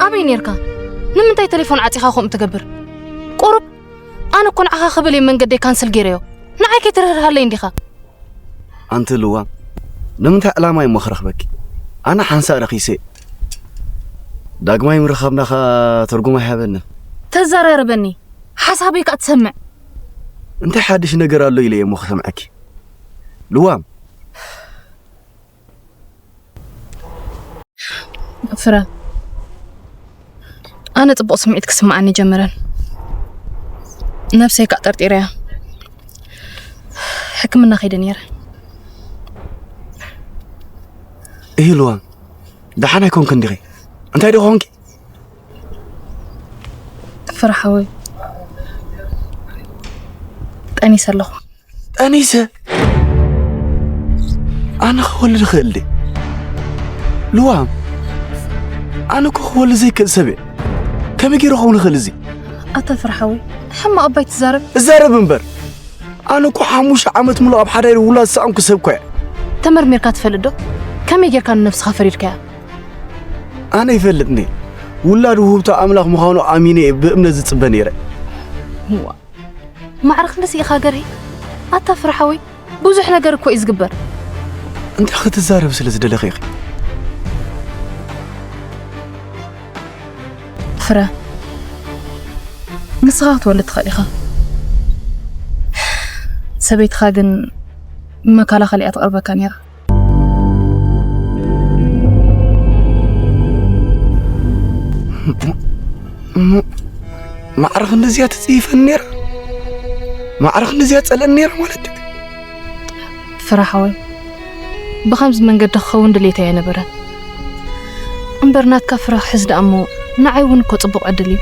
ኣበይ ኔርካ? ንምንታይ ቴሌፎን ዓጺኻ ከምኡ ትገብር? ቁሩብ ኣነ እኮ ንዓኻ ክብል እየ መንገደይ ካንስል ገይረዮ። ንዓይ ከይትርህርሃለይ እንዲኻ። ኣንቲ ልዋም፣ ንምንታይ ዕላማ እሞ ክረኽበኪ? ኣነ ሓንሳእ ረኺሰ። ዳግማይ ምርኻብናኻ ትርጉም ኣይሃበንን። ተዘራርበኒ፣ ሓሳበይ ከኣ ትሰምዕ። እንታይ ሓድሽ ነገር ኣሎ ኢለ እየ እሞ ክሰምዐኪ? ልዋም። ፍረ፣ ኣነ ጽቡቕ ስምዒት ክስምዓኒ ጀመረን። ነብሰይ ከዓ ጠርጢረያ። ሕክምና ከይደ ነይረ። እሂ ልዋም፣ ደሓን ኣይኮንክን ዲኺ? እንታይ ዶ ኾንኪ? ፍርሓወይ፣ ጠኒሰ ኣለኹ። ጠኒሰ? ኣነ ክወልድ እኽእል ድየ? ልዋም፣ ኣነ እኮ ክወልድ ዘይክእል ሰብ እየ። ከመይ ገይረ ክኸውን እኽእል እዚ? ኣታ ፍርሓወይ፣ ሕማቕ እባ ኣይትዛረብ። እዛረብ እምበር። ኣነ እኮ ሓሙሽተ ዓመት ሙሉእ ኣብ ሓዳሪ ውላድ ዝሰኣንኩ ሰብ እኮ እየ። ተመርሚርካ ትፈልጥ ዶ? ከመይ ጌርካ ንነብስኻ ፈሪድካያ? ኣነ ይፈልጥ እንዴ? ውላድ ውህብቶ ኣምላኽ ምዃኑ ኣሚነ እየ ብእምነት ዝጽበ ነይረ። እዋ፣ ማዕረ ክንድዚ ኢኻ ገርሂ? ኣታ ፍርሓወይ፣ ብዙሕ ነገር እኮ እዩ ዝግበር። እንታይ ክትዛረብ ስለ ዝደለኺ ኢኺ? ፍረ፣ ንስኻ ክትወልድ ትኽእል ኢኻ። ሰበይትኻ ግን ብመከላኸሊ እያ ትቐርበካ ነይራ። ም-፣ ማዕረ ክንድዚኣ ትጽይፈኒ ነይራ? ማዕረ ክንድዚኣ ትጸልአኒ ነይራ ማለት ድዩ? ፍረ ሓወይ፣ ብኸምዚ መንገዲ ክኸውን ድሌተይ ኣይነበረን። እምበር ናትካ ፍረ ክሕዝ ደኣ እሞ ንዓይ እውን እኮ ጽቡቕ ዕድል እዩ።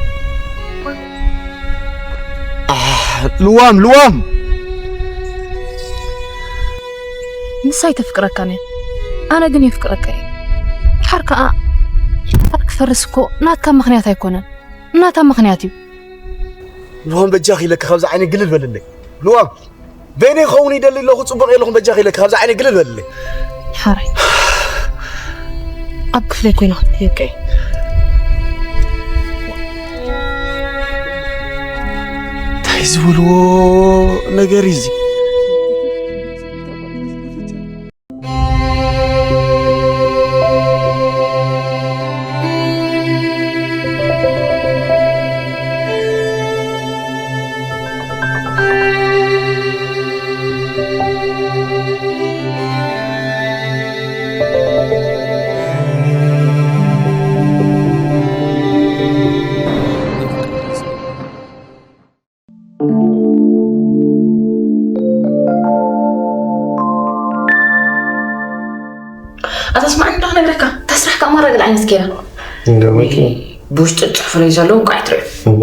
ኣሕ፣ ልዋም፣ ልዋም! ንሳ ኣይተፍቅረካን እያ፣ ኣነ ግን የፍቅረካ እየ። ድሓር ከኣ፣ ሓዳር ክፈርስ እኮ ናትካ ምኽንያት ኣይኮነን፣ ናታ ምኽንያት እዩ። ልዋም፣ በጃኺ ኢለኪ ካብዚ ዓይነ ግልል በልለይ። ልዋም፣ በይነይ ክኸውን ይደሊ ኣለኹ፣ ጽቡቕ የለኹም፣ በጃኺ ኢለኪ ካብዚ ዓይነ ግልል በልለይ። ሓራይ፣ ኣብ ክፍለይ ኮይና ክትህየቀ እየ። እንታይ ዝበልዎ ነገር እዩ እዚ? ኣታ ስማዕኒ፣ እንዶ ክነግረካ፣ እታ ስራሕ ከኣ ማራ ገለ ዓይነት ገይራ። ይገርመኪ። ብውሽጢ ጽሑፍ ለይ ዘለዉ እንኳዕ ኣይትርእዩ። እዋ፣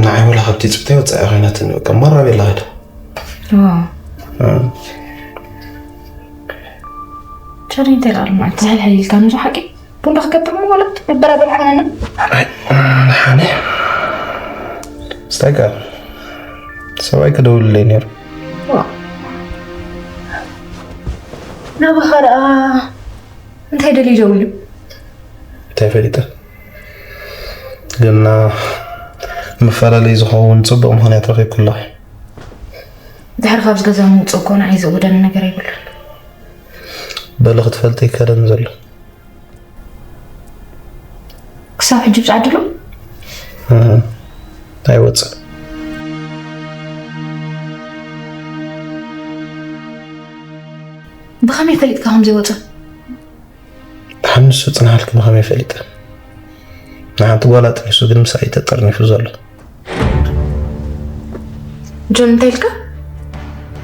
ንዓይ ወላ ካብቲ ጽብተይ ወጻኢ ኮይናትኒ፣ በቃ ማራ ቤላ ኸዳ። ዋው። እ። ቸሪ፣ እንታይ ደኣ ማለት ዝሕልሕል ኢልካ ንዞ ሓቂ? ቡን ዶ ክገብር እሞ ማለት መበራበር ሓነና? ኣይ፣ ሓነ። ስታይካ፣ ሰብኣይ ክደውልለይ ነይሩ። ዋ። ናባኻ ደኣ እንታይ ደልዩ ደውሉ? እንታይ ፈሊጠ? ግና መፈላለዪ ዝኸውን ጽቡቕ ምኽንያት ረኺብኩላ። ድሕሪ ካብዚ ገዛ ምውጽእ እኮ ንዓይ ዝእውደኒ ነገር ኣይብሉን። በሊ ክትፈልጢ ይከኣለኒ ዘሎ። ክሳብ ሕጂ ብጻዕድሉ? እ፣ ኣይወጽእ። ብኸመይ ፈሊጥካ ከም ዘይወጽእ? ደሓን ንሱ ጽንሓልኪ ብኸመይ ፈሊጠ? ንሓንቲ ጓል ኣጥኒሱ ግን ምሳይ ተጠርኒፉ ዘሎ። ጆን፣ እንታይ ኢልካ?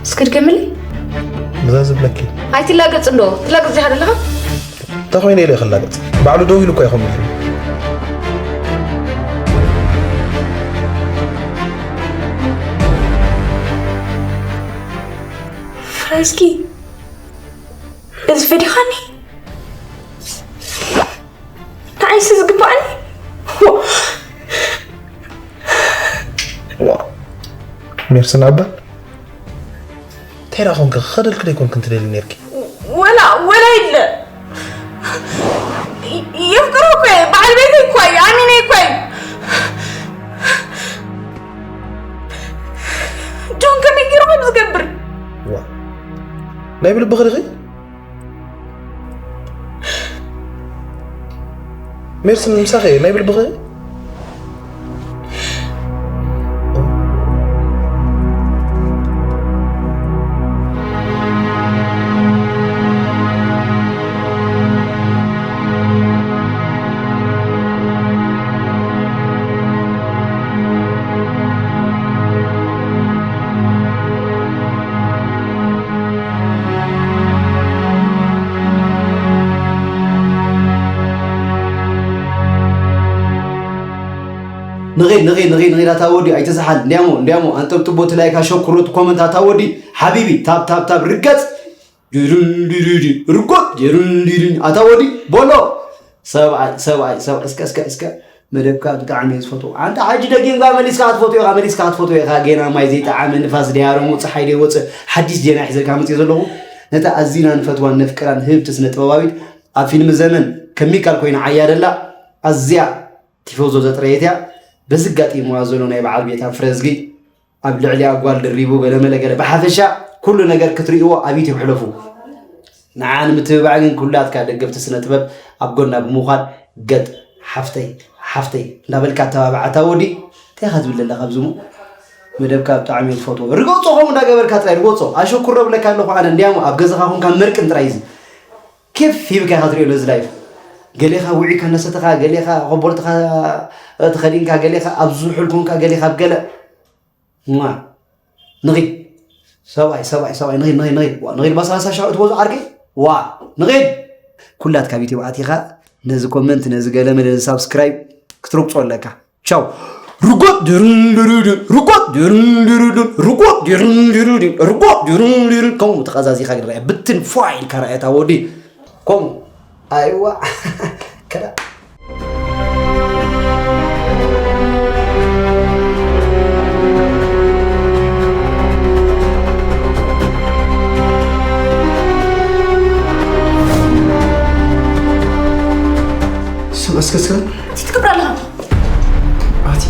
እስኪ ድገምለይ። እዛ ዝብለኪ። ኣይትላገጽ እንዶ፣ ትላገጽ ዲኻ ዘለኻ? እንተ ኾይነ ኢለ ክላገጽ። ባዕሉ ደው ኢሉ እኮ እዩ ከምኡ ኢሉ። ፍረ፣ እስኪ እዚ ፈዲኻኒ። ንዓይስ ዝግባኣኒ? ዋ። ሜርሲ ናባ? እንታይ ደኣ ኾንኪ? ክኸደልኪ ዶ ኣይኮንክን ትደሊ ኔርኪ? ወላ፣ ወላ የለ። የፍቅሮ እኮ እየ። በዓል ቤተይ እኮ እየ። ኣሚነይ እኮ እየ። ጆን ከመይ ገይሩ ከም ዝገብር? ዋ። ናይ ብልብኺ ዲኺ? ሜርሲ ምሳኺ እየ፣ ናይ ብልብኺ። ንኺድ ንኺድ ንኺድ ንኺድ ኣታ ወዲ ኣይትዝሓል። እንዲያሞ እንዲያሞ ኣንጠብጥቦ እቲ ላይክ ኣሸኩሮ እቲ ኮመንት ኣታ ወዲ ሓቢቢ ታብ ታብ ታብ ርገጽ ድርን ድርድ ርጎጥ ድርን ድርን ኣታ ወዲ ቦሎ ሰብኣይ ሰብኣይ ሰብ እስከ እስከ እስከ መደብካ ብጣዕሚ እየ ዝፈትዎ። ኣንታ ሓጂ ደጊምካ መሊስካ ክትፈትዎ ኢኻ መሊስካ ክትፈትዎ ኢኻ። ጌና ማይ ዘይጠዓመ ንፋስ ደያረሙ ፀሓይ ደይወፅእ ሓዲሽ ዜና ሒዘልካ መፅእ ዘለኹ። ነታ ኣዚና ንፈትዋን ነፍቅራን ህብቲ ስነ ጥበባዊት ኣብ ፊልም ዘመን ከሚካል ኮይና ዓያ ደላ ኣዝያ ቲፎዞ ዘጥረየት እያ። በዚ ኣጋጢምዋ ዘሎ ናይ በዓል ቤታ ፍረዝጊ ኣብ ልዕሊኣ ጓል ድሪቡ ገለመለ ገለ ብሓፈሻ ኩሉ ነገር ክትርእይዎ ኣብ ዩቲብ ሕለፉ። ንዓ ንምትብባዕ ግን ኩላትካ ደገፍቲ ስነ ጥበብ ኣብ ጎና ብምዃን ገጥ ሓፍተይ ሓፍተይ እንዳበልካ ኣተባብዓታ ወዲ እንታይ ኢኻ ትብል ዘለኻ ኣብዚ እሞ መደብካ ብጣዕሚ እየ ዝፈትዎ ርገጾ ከምኡ እንዳገበርካ ጥራይ ርገጾ ኣሸኩሮ ብለካ ኣለኹ ኣነ እንዲያሞ ኣብ ገዛኻ ኮንካ መርቅን ጥራይ እዚ ኬፍ ሂብካ ኢኻ ትሪኦ ነዚ ላይፍ ገሌኻ ውዒካ እናሰተኻ ገሌኻ ኮቦርትኻ ተኸዲንካ ገሌኻ ኣብ ዝሑል ኮንካ ገሌኻ ኣብ ገለ እማ ንኺድ ሰብኣይ ሰብኣይ ሰብኣይ ንኺድ ንኺድ ንኺድ ዋ ንኺድ ባ ሰላሳ ሻው እትወዙ ዓርከይ ዋ ንኺድ ኩላትካ ዩቲብ ኣቲኻ ነዚ ኮመንት ነዚ ገለመለ ነዚ ሳብስክራይብ ክትረግጾ ኣለካ ቻው ርጎጥ ድርንድርድን ርጎጥ ድርንድርድን ርጎጥ ድርንድርድን ርጎጥ ድርንድርን ከምኡ ተቐዛዚኻ ግን ርኣያ ብትን ፏ ኢልካ ርኣያ እታ ወዲ ከምኡ ኣይዋ ከዳ ስም እስከ እስከ ትትክብር ኣለኻ ኣቲ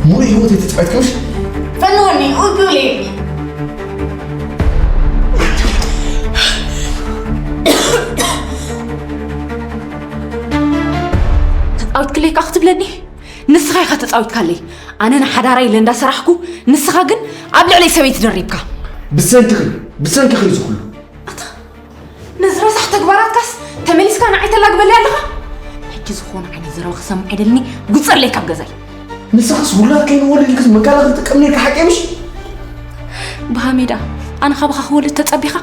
ሙሉ ህይወት የተጻፈት ከምሽ ፈንወኒ ኡጉሌ ተጻዊት ክለይ ከዓ ክትብለኒ ንስኻ ኢኻ ተጻዊትካለይ ኣነ ንሓዳራ ኢለ እንዳሰራሕኩ ንስኻ ግን ኣብ ልዕለይ ሰበይቲ ደሪብካ ብሰንክኺ ብሰንክኺ ዝኹሉ ኣታ ነዚ ረሳሕ ተግባራትካስ ተመሊስካ ንዓይ ተላግበለይ ኣለኻ ሕጂ ዝኾነ ዓይነት ዘረባ ክሰምዕ ኣይደልኒ ጉፀለይ ካብ ገዛይ ንስኻስ ውላድ ከይንወልድ ኢልክስ መካላ ክትጥቀም ነርካ ሓቂ ምሽ ብሃሜዳ ኣነ ካባኻ ክወልድ ተፀቢኻ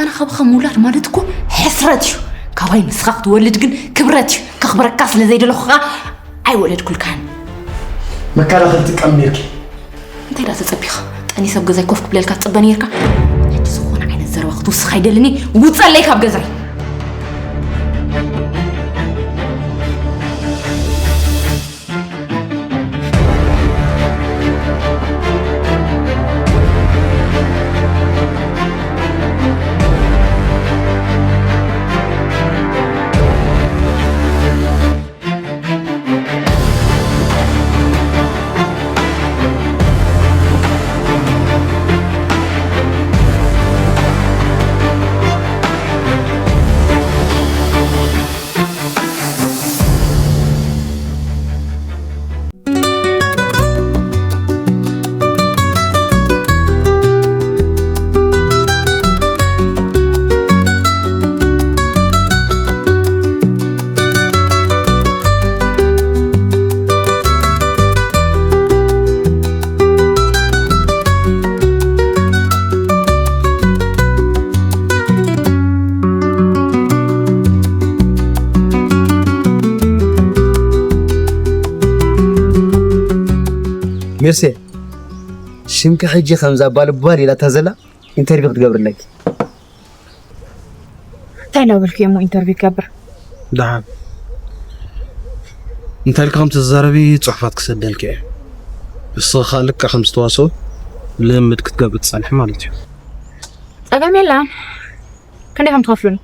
ኣነ ካባኻ ምውላድ ማለት እኮ ሕስረት እዩ ካባይ ንስኻ ክትወልድ ግን ክብረት እዩ ከኽብረካ ስለ ዘይደለኹ ከዓ ኣይወለድኩልካን መካላ ክትጥቀም ነርኪ እንታይ ዳ ተጸቢኻ? ጠኒ ሰብ ገዛይ ኮፍ ክብለልካ ትጽበ ነይርካ? ሕጂ ዝኾነ ዓይነት ዘረባ ክትውስኽ ኣይደልኒ። ውጸለይ ካብ ገዛይ። ሜርሴ ሽምኪ ሕጂ ከምዛ ባልባል ኢላታ ዘላ ኢንተርቪው ክትገብርለኪ እንታይ እናበልኩ እየ እሞ ኢንተርቪው ክገብር ደሓን እንታይ ኢልካ ከም ትዛረቢ ፅሑፋት ክሰደልኪ እየ ንስኺ ከዓ ልክዕ ከም ዝተዋስኦ ልምምድ ክትገብሪ ትፀንሒ ማለት እዩ ፀገም የለን ክንደይ ከም ትኸፍሉኒ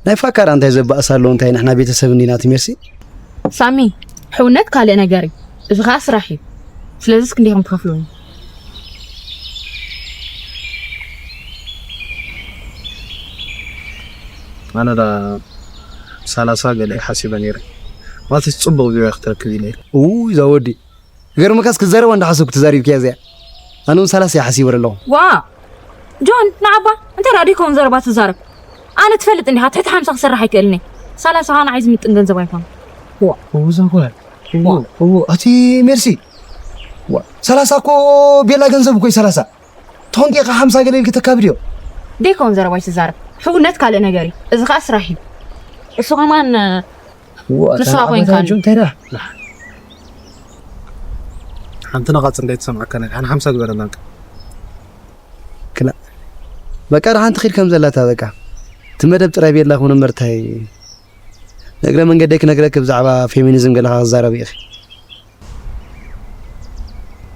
ናይ ፋካራ እንታይ ዘባእስ ኣሎ እንታይ ንሕና ቤተሰብ እንዲና እቲ ሜርሲ ሳሚ ሕውነት ካልእ ነገር እዩ እዚ ከዓ ስራሕ እዩ ስለዚስ ክንደይ ከም ትኸፍሉኒ ኣነ ዳ ሰላሳ ገለ ሓሲበ ነይረ ማለት ፅቡቅ ቢሮ ክትረክብ ኢለ እውይ እዛ ወዲ ይገርመካስ ክዛረባ እንዳሓሰብኩ ተዛሪብክያ እዚኣ ኣነ እውን ሰላሳ እየ ሓሲበ ኣለኹ ዋ ጆን ንዓባ እንታይ ዳ ዲኮን ዘረባ ትዛረብ ኣነ ትፈልጥ እንዲኻ ትሕቲ ሓምሳ ክሰርሕ ኣይክእልን እየ ሰላሳ ኸዓ ንዓይ ዝምጥን ገንዘብ ኣይኮነ ዋ እዛ ጓል ዋ እዎ ኣቲ ሜርሲ ዋ ሰላሳ እኮ ቤላ ገንዘብ እኮ እዩ ሰላሳ ተኾንኪ ኢኻ ሓምሳ ገለ ኢልኪ ተካብድዮ ዲኮን ዘረባ ኣይትዛረብ ሕውነት ካልእ ነገር እዩ እዚ ኸዓ ስራሕ እዩ እሱ ኸማን ንስኻ ኮይንካ እንታይ ዳ ሓንቲ ነቓጽ እንዳይተሰምዓካ ናይ ሓን ሓምሳ ግበረና። ክላ በቃ ደሓን ትኺድ ከም ዘላታ በቃ እቲ መደብ ጥራይ ቤላ ክውን እምበርታይ ንእግረ መንገደይ ክነግረክ ብዛዕባ ፌሚኒዝም ገለኻ ክዛረብ ኢኺ።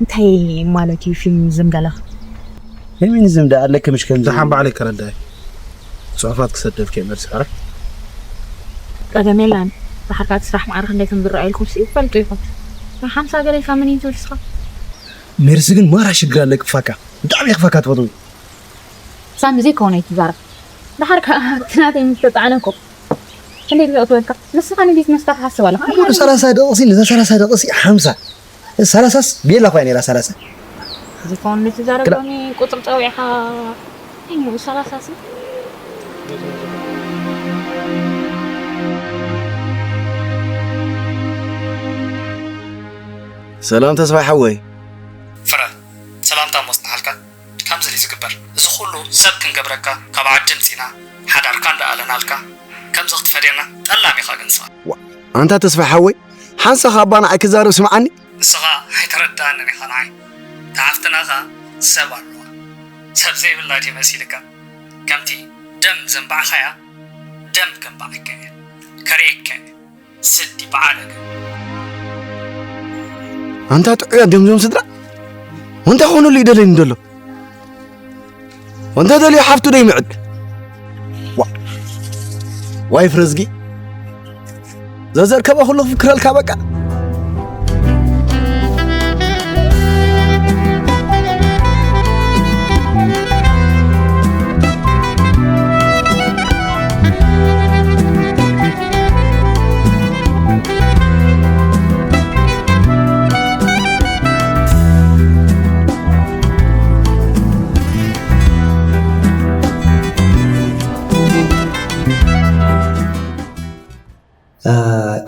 እንታይ ማለት እዩ ፊልም ዝምደላ? ፌሚኒዝም ዳ ኣለክ ምሽ ከም ዝሓን ባዕለይ ከረዳይ ጽሑፋት ክሰደልክ እየ መልሲ ሕረ። ቀደም የላን ብሓካት ስራሕ ማዕረ ክንደይ ከም ዝረኣየልኩም ሲ ይፈልጡ ይኹን። ሓምሳ ገለ ኢልካ መን እዩ ትብል ስኻ? ሜርሲ ግን ማራ ሽግር ኣለክ ፋካ ብጣዕሚ ክፋካ ትፈትው። ሳሚ ዘይከውን ኣይትዛረብ። ድሓር ከዓ ኣብቲ ናተይ ምስ ተጣዕነ እኮ ክንደይ ግዜ እትበልካ ንስኻ ንቤት መስካ ትሓስብ ኣለካ። ሙሉ ሰላሳ ደቕሲ ንዛ ሰላሳ ደቕሲ ሓምሳ ሰላሳስ ቤላ ኳ ነራ ሰላሳ ዝኮን ንትዛረብ ሎሚ ቁፅሪ ፀዊዕካ ሰላሳ ሲ ሰላም ተስፋይ ሓወይ። ፍረ ሰላምታ ሞጽናሃልካ። ከምዚ ድዩ ዝግበር እዚ ኩሉ ሰብ ክንገብረካ ካብ ዓዲ ምጺና ሓዳርካ እንዳኣለናልካ ከምዚ ክትፈድየና ጠላም ኢኻ ግን ንስኻ። ኣንታ ተስፋ ሓወይ ሓንሳኻ ኣባ ንዓይ ክዛረብ ስምዓኒ። ንስኻ ኣይተረዳኣንን ኢኻ ንዓይ። ተሓፍትና ኸኣ ሰብ ኣለዋ። ሰብ ዘይብላ ድዩ መሲልካ? ከምቲ ደም ዘንባዕኻያ ደም ከንባዓካ እየ። ከርእየካ እየ። ስዲ በዓል ኣገ ኣንታ ጥዑያ ደምዞም ስድራ እንታይ ኾነሉ ይደለኒ ደሎ ወንተ ደልዩ ሓፍቱ ደይ ምዕድ ዋይ ፍረዝጊ ዘዘርከበ ኩሉ ክፍክረልካ በቃ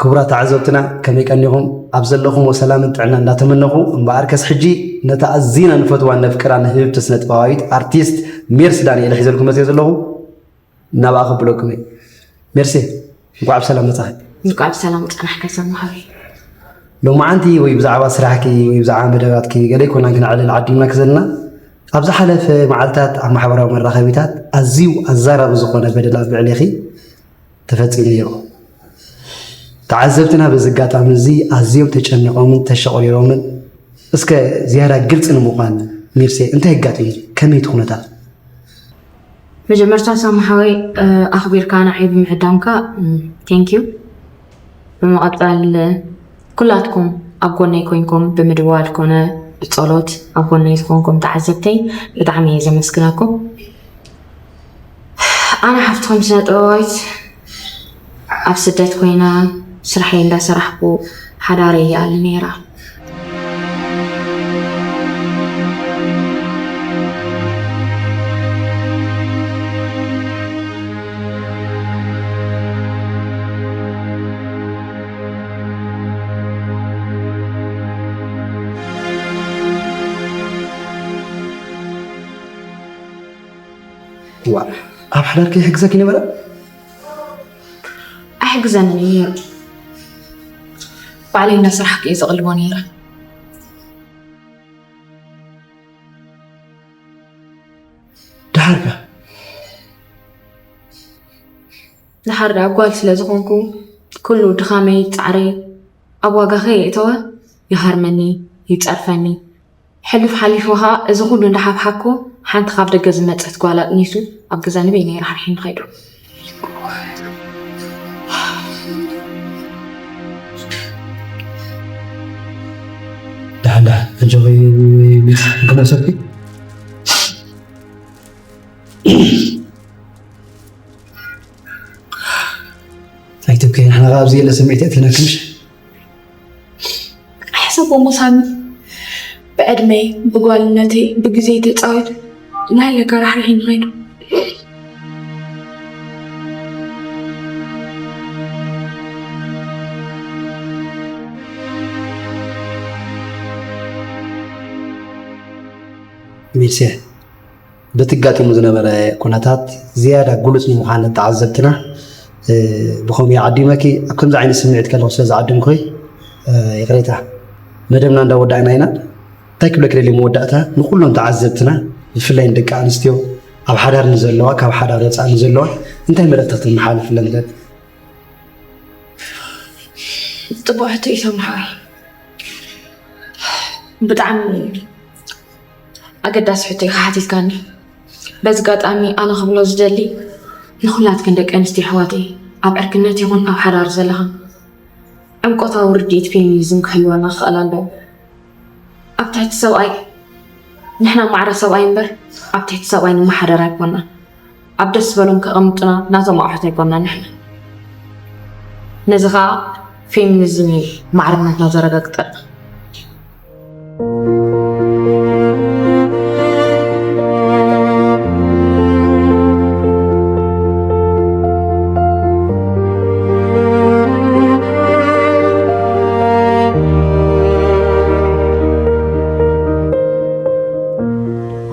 ክቡራት ተዓዘብትና ከመይ ቀኒኹም? ኣብ ዘለኹሞ ሰላምን ጥዕና እንዳተመነኹ እምበኣርከስ ሕጂ ነታ ኣዚና ንፈትዋን ነፍቅራን ህብብቲ ስነ ጥበባዊት ኣርቲስት ሜርሲ ዳንኤል ሒዘልኩም መፅየ ዘለኹ ናብኣ ከብለኩም እየ። ሜርሲ እንኳዕ ብሰላም መፃኺ። እንኳዕ ብሰላም ፀናሕካ ሰማሃዊ። ሎማዓንቲ ወይ ብዛዕባ ስራሕኪ ወይ ብዛዕባ መደባትኪ ገለ ይኮናን ክነዕልል ዓዲምናኪ ዘለና። ኣብ ዝሓለፈ መዓልታት ኣብ ማሕበራዊ መራኸቢታት ኣዝዩ ኣዛራቢ ዝኾነ በደል ኣብ ልዕሌኺ ተፈጺሙ ነይሩ። ተዓዘብትና በዚ ኣጋጣሚ እዚ ኣዝዮም ተጨኒቖምን ተሸቑሪሮምን። እስከ ዝያዳ ግልጺ ንምዃን ሚርሴ እንታይ ኣጋጢሙ? ከመይ እቲ ኩነታት? መጀመርታ ሳሚ ሓወይ ኣኽቢርካ ንዓይ ብምዕዳምካ thank you። ብምቕጻል ኩላትኩም ኣብ ጎነይ ኮይንኩም ብምድዋል ኮነ ብጸሎት ኣብ ጎነይ ዝኾንኩም ተዓዘብተይ ብጣዕሚ እየ ዘመስግነኩም። ኣነ ሓፍትኹም ስነ ጥበባዊት ኣብ ስደት ኮይነ ስርሐይ እንዳሰራሕኩ ሓዳረይ ይኣሊ ነይራ። ዋእ ኣብ ሓዳርኪ ይሕግዘኪ ነበረ? ኣይሕግዘንን እዩ ነይሩ። ባዕለይ እንዳሰራሕኩ እየ ዘቕልቦ ነይረ። ደሓር ከ? ደሓር ደኣ ጓል ስለ ዝኾንኩ ኩሉ ድኻመይ ጻዕረይ ኣብ ዋጋ ከየእተወ ይሃርመኒ፣ ይጸርፈኒ። ሕሉፍ ሓሊፉ ኸኣ እዚ ኩሉ እንዳሓብሓብኩ ሓንቲ ካብ ደገ ዝመጸት ጓል ኣጥኒሱ ኣብ ገዛ ንበይነይ ራሕሪሕኒ ከይዱ። ደሓን ደሓን ኣጆኺ ሜርሲ ክመሰልኪ ኣይትብከይ ንሕና ኸዓ ኣብዚ የለ ስምዒት የእትናኪ ምሽ ሕሰቦ እሞ ሳሚ ብዕድመይ ብጓልነተይ ብግዜይ ተፃዊቱ ናይ ለካ ራሕሪሒኒ ኸይዱ። ሜርሲ በቲ ኣጋጢሙ ዝነበረ ኩነታት ዝያዳ ግሉጽ ንምዃን ንተዓዘብትና ብኸምኡ ዓዲመኪ ኣብ ከምዚ ዓይነት ስምዒት ከለኹ ስለ ዝዓደምኩኺ ይቕሬታ። መደብና እንዳወዳእና ኢና። እንታይ ክብለክ ደልየ መወዳእታ ንኩሎም ተዓዘብትና፣ ብፍላይ ንደቂ ኣንስትዮ ኣብ ሓዳር ንዘለዋ፣ ካብ ሓዳር ወፃእ ንዘለዋ እንታይ መልእክቲ ክትመሓላልፍለን ደሊ? ፅቡቅ ሕቶ እዩ ሰምሓዊ። ብጣዕሚ ኣገዳሲ ሕቶ ኢካ ሓቲትካኒ። በዚ ኣጋጣሚ ኣነ ክብሎ ዝደሊ ንኩላትክን ደቂ ኣንስትዮ ኣሕዋተይ፣ ኣብ ዕርክነት ይኹን ኣብ ሓዳር ዘለኽን፣ ዕምቆታዊ ርድኢት ፌሚኒዝም ክህልወና ክኽእል ኣለዎ። ኣብ ትሕቲ ሰብኣይ ንሕና ማዕረ ሰብኣይ እምበር ኣብ ትሕቲ ሰብኣይ ንመሓደር ኣይኮናን። ኣብ ደስ ዝበሎም ከቐምጡና ናቶም ኣቑሑት ኣይኮናን ንሕና። ነዚ ኸኣ ፌሚኒዝም እዩ ማዕርነትና ዘረጋግጠልና።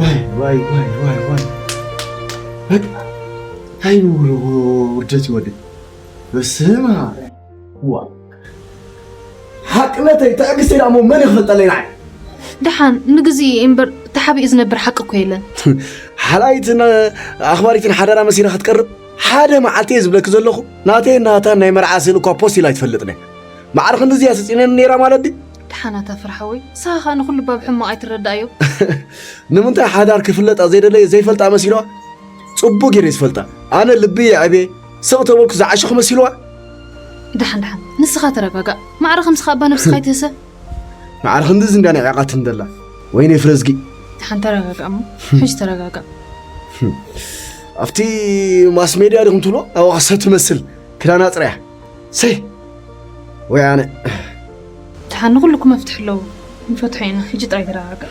ዋይ ዋይ ዋይ ዋይ ዋይ እንታይ ንብሎ ውርደት ይወደ በስማ ዋ ሓቅነተይ ትዕግስተይ ደኣ እሞ መን ይኽፈልጠለይ ንዓይ ደሓን ንግዜ እምበር ተሓቢኡ ዝነብር ሓቂ እኮ የለን። ሓላይትን ኣኽባሪትን ሓዳራ መሲላ ክትቀርብ ሓደ መዓልቲ እየ ዝብለኪ ዘለኹ። ናተይ ናታን ናይ መርዓ ስእሊ እኳ ፖስት ኢላ ኣይትፈልጥን እያ። ማዕረ ክንድዚ እያ ስጺነኒ ነይራ ማለት ድዩ? ደሓን ኣታ ፍርሓወይ ንስኻ ኸኣ ንኹሉ እባ ብሕማቕ ኣይትረዳኣዮ። ንምንታይ ሓዳር ክፍለጣ ዘይደለየ ዘይፈልጣ መሲልዋ? ጽቡቕ ገይረ እየ ዝፈልጣ። ኣነ ልቢ የዕብየ ስቕ ተበልኩ ዝዓሸኹ መሲልዋ? ደሓን ደሓን ንስኻ ተረጋጋእ። ማዕረ ከምስኻ እባ ነብስኻ ኣይትህሰ። ማዕረ ክንድዚ እንድያ ንዒቓትኒ ደላ ወይነይ ፍረዝጊ። ደሓን ተረጋጋእ እሞ ሕጂ ተረጋጋእ። ኣብቲ ማስ ሜድያ ዲኹም ትብሎ ኣብኣ ክሰ ትመስል ክዳና ኣጽርያ ሰይ ወይ ኣነ። ደሓን ንኹሉ እኮ መፍትሒ ኣለዎ። ንፈትሖ ኢና ሕጂ ጥራይ ተረጋጋእ።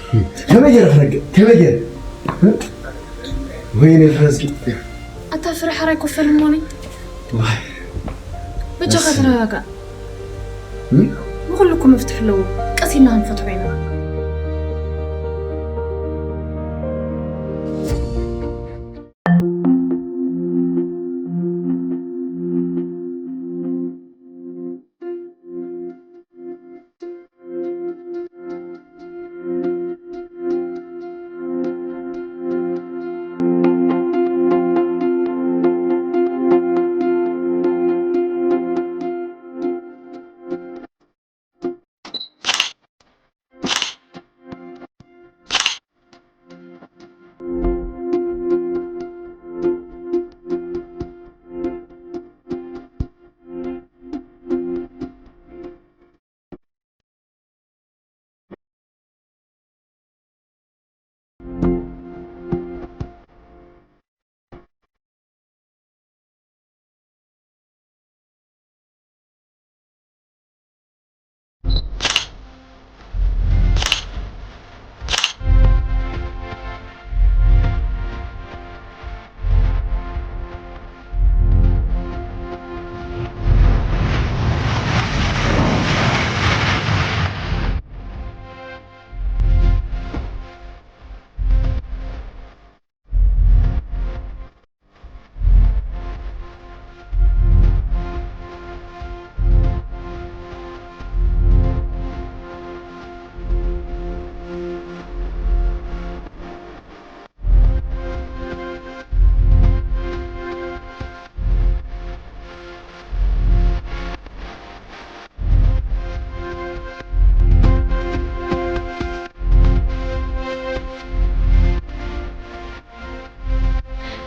ከመይ ገይረ ክረግእ ከመይ ገይረ ወይነይ ፍረዝጊ። ኣታ ፍረ ሓራይ ኮፈል እሞኒ። በጃኻ ተረጋጋእ። ንኹሉ እኮ መፍትሒ ኣለዎ። ቀስ ኢልና ክንፈትሖ ኢና።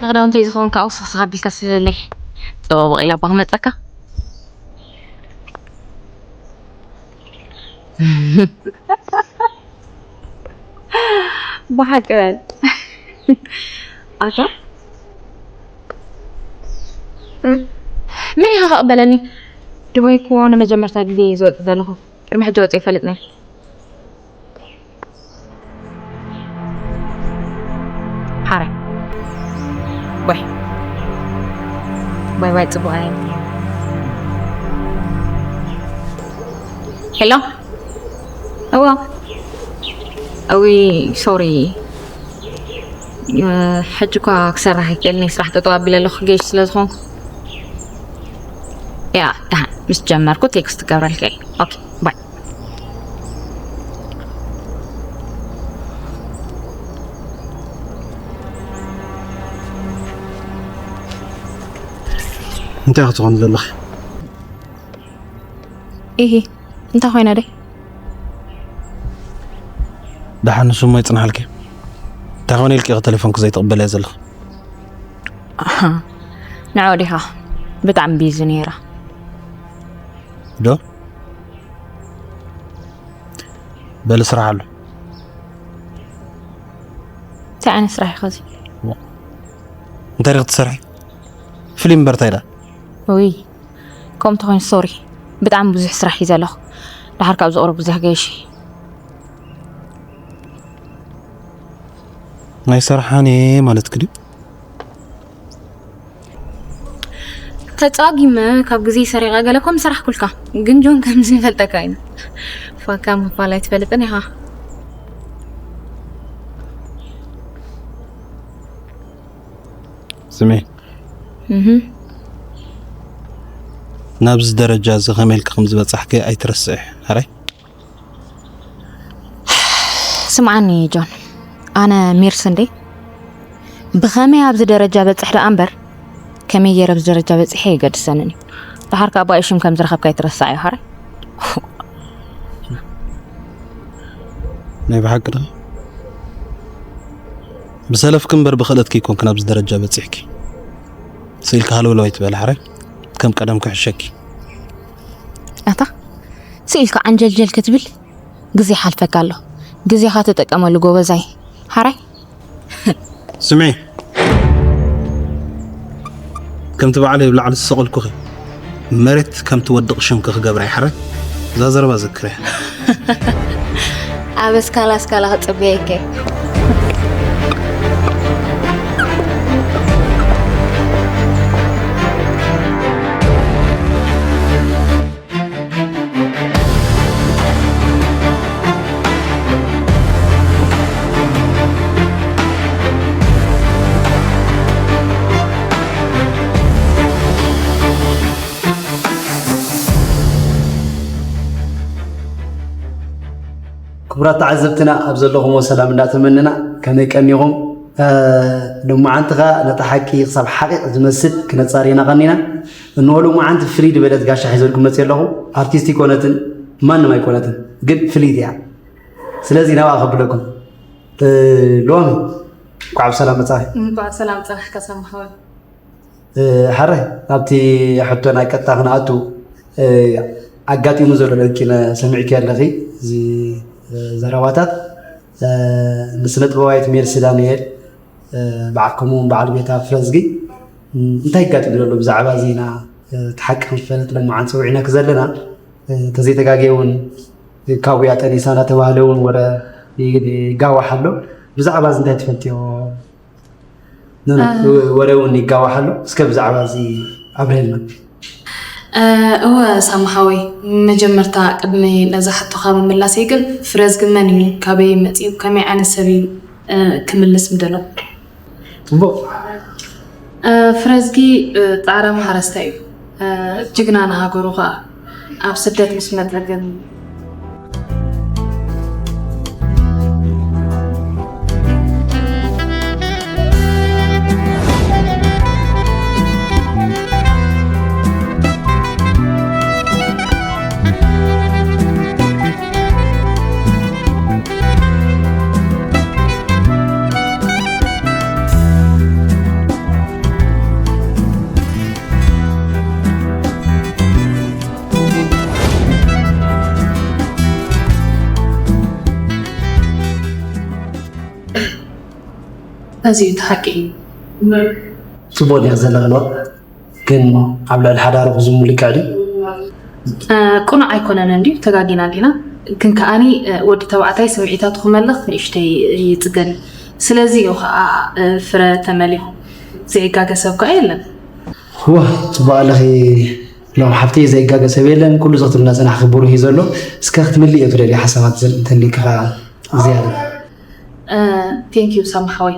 ንክዳውንተይ ዝኸውን ከዓ ውስኽስኽ ኣቢልካ ስልለይ። ፀባብቕ ኢላ እባ ክመፀካ። ብሓቂ በል። ኣታ መን ኢኻ ክቕበለኒ? ድባይ እኮ ንመጀመርታ ግዜ እየ ዝወፅእ ዘለኹ። ቅድሚ ሕጂ ወፂአ ይፈልጥን እየ። ሓራይ ባይ ባይ ባይ ፅቡቅ ኣየ ሄሎ እዋ እዊ ሶሪ ሕጂ እኳ ክሰርሕ ይክእል ናይ ስራሕ ጠጠው ኣቢለ ኣለኩ ገይሽ ስለ ዝኮንኩ ያ ደሓን ምስ ጀመርኩ ቴክስት ክገብረልካ እየ ኦኬ ባይ እንታይ ክትኾን ዘለኺ? ኢሂ፣ እንታይ ኮይነ ደይ? ደሓን ንሱ እሞ ይጽናሓልኪ። እንታይ ኮነ ኢልኪ ኢኺ ተሌፎንኪ ዘይትቕበልያ ዘለኺ? ንዕኡ ዲኻ? ብጣዕሚ ቢዚ ነይራ። ዶ? በሊ ስራሕ ኣሎ። እንታይ ዓይነት ስራሕ እዩ ኸዚ? እንታይ ዲኺ ትሰርሒ? ፍሊም በርታይ ዳ? ውይ፣ ከምኡ ተኾይኑ ሶሪ፣ ብጣዕሚ ብዙሕ ስራሕ እዩ ዘለኹ። ድሓር ካብዚ ቁሩብ ግዜ ክገይሽ። ናይ ስራሓን ማለት ክዲ ተጻጊመ ካብ ግዜ ሰሪቐ ገለ ኮም ሰራሕኩልካ፣ ግን ጆን ከምዚ ይፈልጠካ እዩ። ፋካ ምባል ኣይትፈልጥን ኢኻ። ስሚ እህ ናብዚ ደረጃ እዚ ከመይ ኢልካ ከም ዝበጻሕኪ ኣይትረስዒ። ሕራይ ስምዓኒ ጆን፣ ኣነ ሜርሲ እንዴ ብኸመይ ኣብዚ ደረጃ በጽሕ ደኣ እምበር ከመይ ገይረ ኣብዚ ደረጃ በጺሐ የገድሰንን እዩ። ድሓር ካብ ኣባይ ሽም ከም ዝረኸብካ ኣይትረሳዕ እዩ። ሓረ ናይ ብሓቂ ዶ? ብሰለፍኪ እምበር ብክእለትኪ ይኮንኪ ናብዚ ደረጃ በጺሕኪ። ስኢልካ ሃለውለው ኣይትበሊ። ሓረ ከም ቀደም ክሕሸኪ። ኣታ ስኢልካ ዓንጀልጀል ክትብል ግዜ ሓልፈካ ኣሎ። ግዜኻ ተጠቀመሉ ጎበዛይ። ሓራይ ስምዒ፣ ከምቲ ባዕለይ ኣብ ላዕሊ ዝሰቐልኩኺ መሬት ከም ትወድቕ ሽምኪ ክገብራ ይሓረ። እዛ ዘረባ ዘክርያ። ኣብ እስካላ እስካላ ክጽበየከ ክቡራት ተዓዘብትና ኣብ ዘለኹሞ ሰላም እንዳተመነና ከመይ ቀኒኹም? ሎማዓንቲ ኸኣ ነታ ሓቂ ክሳብ ሓቂቕ ዝመስል ክነጻርየና ቀኒና። እንሆ ሎማዓንቲ ፍልይ ዝበለት ጋሻ ሒዘልኩም መፅእ ኣለኹ። ኣርቲስት ይኮነትን ማንም ኣይኮነትን ግን ፍልይቲ እያ። ስለዚ ናብኣ ከብለኩም ሎሚ እንኳዕ ብሰላም መጻኺ። እንኳዕ ሰላም ጸናሕካ ሳሚ ሓወይ። ሓረ ናብቲ ሕቶና ቀጥታ ክንኣቱ ኣጋጢሙ ዘሎ ለውጢ ሰሚዕኪ ኣለኺ እዚ ዘረባታት ንስነ ጥበባዊት ሜርሲ ዳንኤል በዓል ከምኡ እውን በዓል ቤታ ፍረዝጊ እንታይ ይጋጥም ዘሎ ብዛዕባ እዚ ኢና እቲ ሓቂ ክንፈልጥ ለማዓን ፀዊዕናኪ ዘለና እንተዘይተጋግየ እውን ካብኡ እያ ጠኒሳ እናተባህለ እውን ወረ ይጋዋሕ ኣሎ ብዛዕባ እዚ እንታይ ትፈልጥዮ ወረ እውን ይጋዋሕ ኣሎ እስከ ብዛዕባ እዚ ኣብርህልና እወ ሳሚ ሓወይ መጀመርታ ቅድሚ ነዛ ሕቶኻ ምምላሰይ ግን ፍረዝጊ መን እዩ ካበይ መፂኡ ከመይ ዓይነት ሰብ እዩ ክምልስ ምደሎ ፅቡቅ ፍረዝጊ ፃዕራም ሓረስታይ እዩ ጅግና ንሃገሩ ከዓ ኣብ ስደት ምስ መፀ ግን እዚ እዩ እቲ ሓቂ እዩ። ፅቡቅ ዲያ ዘለኽልዋ ግን ኣብ ልዕሊ ሓዳርኹ ዝምልክዕ ድዩ? ቅኑዕ ኣይኮነን እንድዩ ተጋጊና እንዲና ግን ከዓኒ ወዲ ተባዕታይ ስምዒታቱ ክመልኽ ንእሽተይ ይፅገን እዩ ስለዚ እዩ ከዓ ፍረ ተመሊኹ ዘይጋገ ሰብ ከዓ የለን ዋ ፅቡቅ ኣለኺ ሎም ሓፍተይ ዘይጋገ ሰብ የለን ኩሉ ዘክትብልና ፅናሕኺ ብሩህ እዩ ዘሎ እስከ ክትምልእ እየ ትደልዩ ሓሳባት እንተሊክኻ ዝያዳ ቴንክ ዩ ሳሚ ሓወይ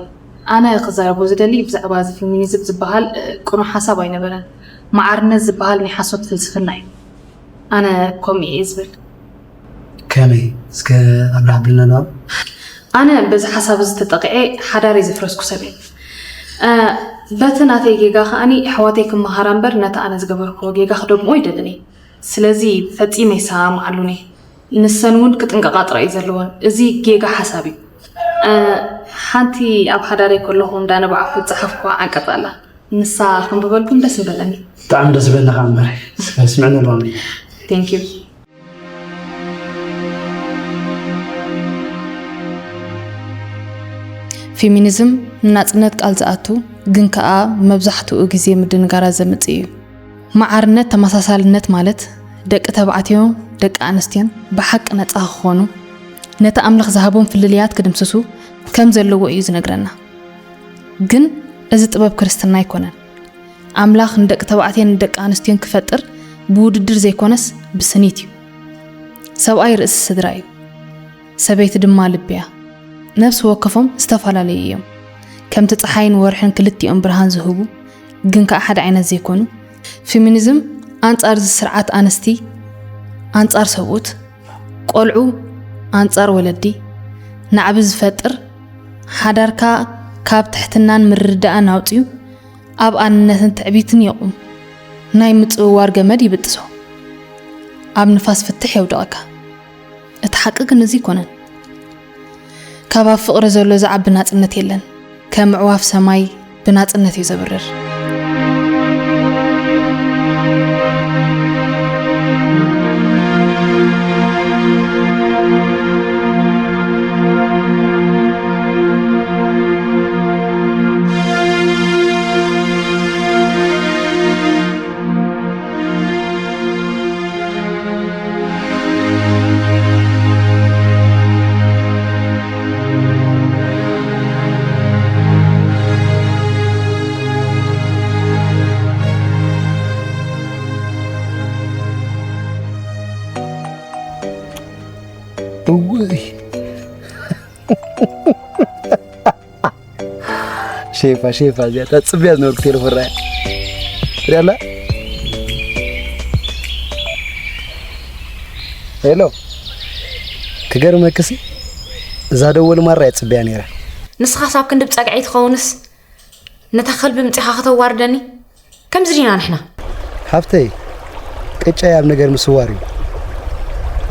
ኣነ ክዛረቦ ዝደሊ ብዛዕባ እዚ ፌሚኒዝም ዝበሃል ቅኑዕ ሓሳብ ኣይነበረን መዓርነት ዝበሃል ናይ ሓሶት ፍልስፍና እዩ ኣነ ከምኡ እየ ዝብል ከመይ እስከ ኣብርሃ ብልና ዶ ኣነ በዚ ሓሳብ እዚ ተጠቂዐ ሓዳረይ ዘፍረስኩ ሰብ እየ በቲ ናተይ ጌጋ ከኣኒ ኣሕዋተይ ክመሃራ እምበር ነቲ ኣነ ዝገበርክዎ ጌጋ ክደግምኦ ኣይደልን እየ። ስለዚ ፈጺመ ይሰማምዓሉን እየ። ንሰን እውን ክጥንቀቓ ጥራይ እዩ ዘለወን። እዚ ጌጋ ሓሳብ እዩ። እ፣ ሓንቲ ኣብ ሓዳረይ ከለኹ እንዳነባዕኹ ዝጸሓፍኩዋ ዓንቀጽ ኣላ። ንሳ ከንብበልኩም ደስ ምበለኒ። ብጣዕሚ ደስ በለካ እምበር፣ እስከ ስምዕኒ ሎሚ። Thank you። ፌሚኒዝም ንናጽነት ቃል ዝኣቱ ግን ከኣ መብዛሕትኡ ግዜ ምድንጋራት ዘምጽእ እዩ። መዓርነት ተመሳሳልነት ማለት ደቂ ተባዕትዮ ደቂ ኣንስትዮን ብሓቂ ነጻ ክኾኑ ነቲ ኣምላኽ ዝሃቦም ፍልልያት ክድምስሱ ከም ዘለዎ እዩ ዝነግረና። ግን እዚ ጥበብ ክርስትና ኣይኮነን። ኣምላኽ ንደቂ ተባዕትዮን ንደቂ ኣንስትዮን ክፈጥር ብውድድር ዘይኮነስ ብስኒት እዩ። ሰብኣይ ርእሲ ስድራ እዩ። ሰበይቲ ድማ ልቢ እያ። ነፍሲ ወከፎም ዝተፈላለዩ እዮም። ከምቲ ጸሓይን ወርሕን ክልቲኦም ብርሃን ዝህቡ ግን ከኣ ሓደ ዓይነት ዘይኮኑ፣ ፌሚኒዝም ኣንጻር እዚ ስርዓት ኣንስቲ ኣንጻር ሰብኡት፣ ቆልዑ ኣንጻር ወለዲ፣ ናዕቢ ዝፈጥር፣ ሓዳርካ ካብ ትሕትናን ምርድዳእን ኣውጺኡ ኣብ ኣንነትን ትዕቢትን የቑም። ናይ ምጽውዋር ገመድ ይብጥሶ። ኣብ ንፋስ ፍትሕ የውድቐካ። እቲ ሓቂ ግን እዚ ኣይኮነን። ካብ ኣብ ፍቕሪ ዘሎ ዝዓቢ ናጽነት የለን። ከም ኣዕዋፍ ሰማይ ብናጽነት እዩ ዘብርር። እውይ። ሼፋ፣ ሼፋ፣ እዚኣ እታ ጽብያ ዝነበርኩ ቴሌፎን ራእያ። ትሪኣ ኣላ? ሄሎ። ክገርመክሲ፣ እዛ ደወል ማራ እያ ጽብያ ነይራ። ንስኻስ ኣብ ክንዲ ብጸግዒ ትኸውንስ፣ ነታ ከልቢ ምጺኻ ከተዋርደኒ? ከምዚ ዲና ንሕና? ሓፍተይ፣ ቅጫይ ኣብ ነገር ምስዋር እዩ።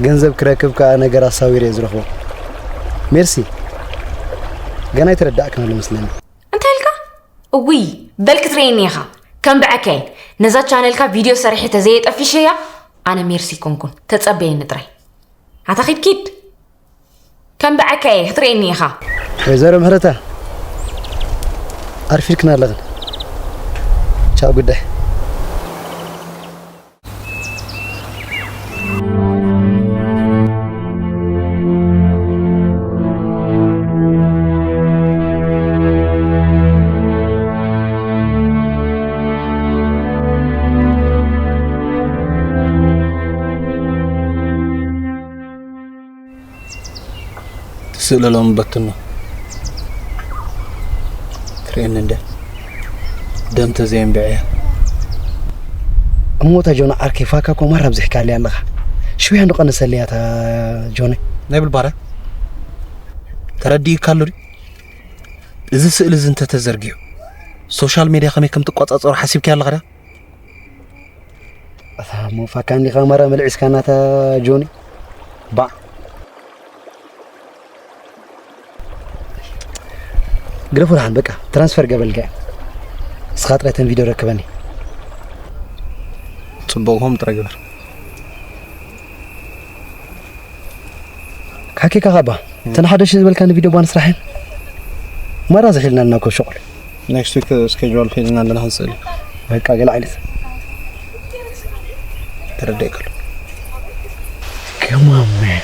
ገንዘብ ክረክብ ከኣ ነገር ኣሳዊረ እየ ዝረኽቦ። ሜርሲ፣ ገና ኣይተረዳእክን ኣሎ መስለኒ። እንታይ ኢልካ? እውይ፣ በል ክትርእየኒ ኢኻ። ከም ብዐከይ፣ ነዛ ቻነልካ ቪድዮ ሰሪሐ ተዘየጠፊሸያ፣ ኣነ ሜርሲ ኣይኮንኩን። ተጸበየኒ ጥራይ። ኣታ ኺድ ኪድ። ከም ብዐከይ ክትርእየኒ ኢኻ። ወይዘሮ ምህረታ፣ ኣርፊድክን ኣለኽን። ቻው ግዳይ። እቲ ስእሊ ሎሚ በትኖ። ትርእየኒ እንደ ደም ተዘየንብዐያ። እሞ እታ ጆና ዓርከይ፣ ፋካ እኮ ማራ ኣብዚሕካለይ ኣለኻ። ሽውያ እንዶ ቀንሰለያ እታ ጆነ። ናይ ብልባረ ተረዲእካ ኣሎ ድዩ? እዚ ስእሊ እዚ እንተተዘርጊሑ ሶሻል ሜድያ ከመይ ከም ትቆጻጸሮ ሓሲብኪ ኣለኻ ድያ? ኣታ እሞ ፋካ እንዲኻ ማራ መልዒስካና እታ ጆኒ። ባዕ። ግደፎ ደሓን፣ በቃ ትራንስፈር ገበልካ። ንስኻ ጥራይ ተን ቪድዮ ረክበኒ። ጽቡቕ፣ ሆም ጥራይ ግበር። ካኬካ ካባ፣ እም። ተን ሓደ ሺህ ዝበልካኒ ቪድዮ ባን ስራሕን። ማራ ዝኺልና እና እኮ ሸቑል። ኔክስት ዊክ ስኬጁል ሒዝና ኣለና ክንስእል እዩ። በቃ ገለ ዓይነት። ተረዲእካ ኣሎ። Come on, man.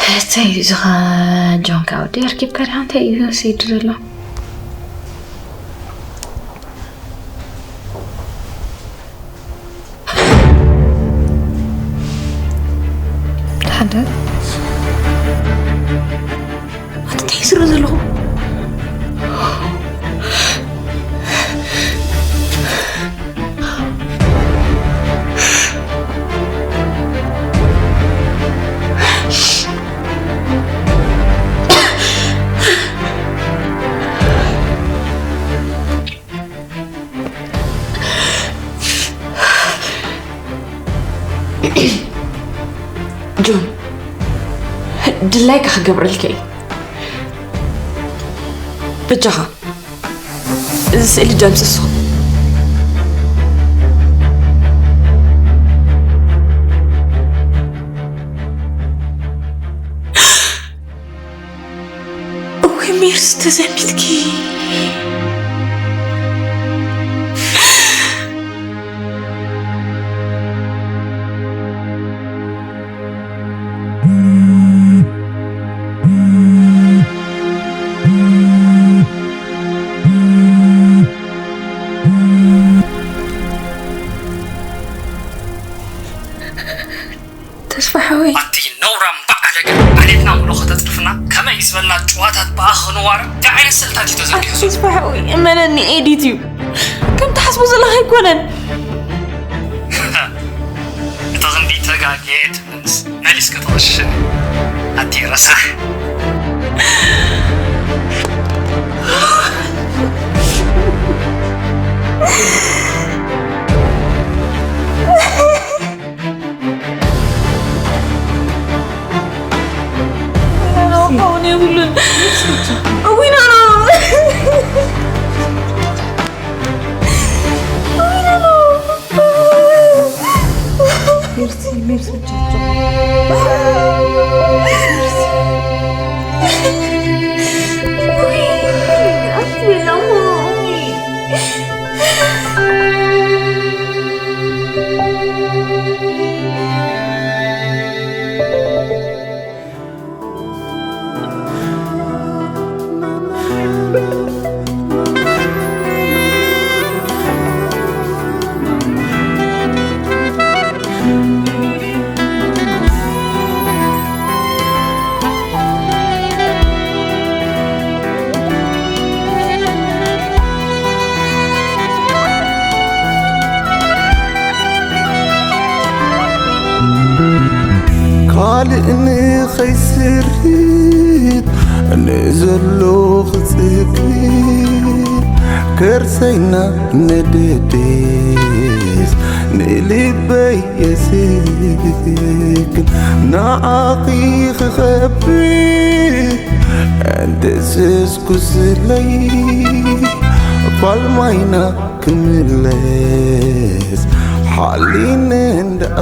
እንታይ እዩ እዚ ኸ ጆን፣ ካብ ወዲ ኣርኪብካ ዲኻ? እንታይ እዩ ዝወስድ ዘሎ? ጆን፣ ድላይካ ክገብረልካ እዩ። በጃኻ፣ እዚ ስእሊ ደምስሶ። እወ፣ ሜርሲ ተዘሚትኪ። ተስፋ ሓወይ። ኣንቲ ነውራም በዓለገ፣ ዓሌትና ምሎ ከተጽርፍና፣ ከመይ ዝበልና ጭዋታት ብኣ ክንዋረድ፣ እንታይ ዓይነት ስልታት እዩ ተዘርጊሑ ዘሎ? ተስፋ ሓወይ፣ እመነኒ፣ ኤዲት እዩ። ከም ትሓስቦ ዘለኻ ኣይኮነን። እታ ክንዲ ተጋግየ ትብልንስ፣ መሊስኪ ትቕሽሽኒ። ኣንቲ ረሳሕ። ክኸውን የብሉን። እውይ፣ ኖ፣ ኖ። እውይ፣ ኖ፣ ኖ። ሜርሲ፣ ሜርሲ፣ ቻው፣ ቻው። ሜርሲ። እውይ፣ ኣስቤላ፣ እውይ። ካልእ ንኸይስርት ንዘሎ ክጽግብ ከርሰይና ነደድስ ንልበይ የስክን ንዓኺ ክኸብር እንተስስ ኩስለይ ፋልማይና ክምለስ ሓሊነ እንድኣ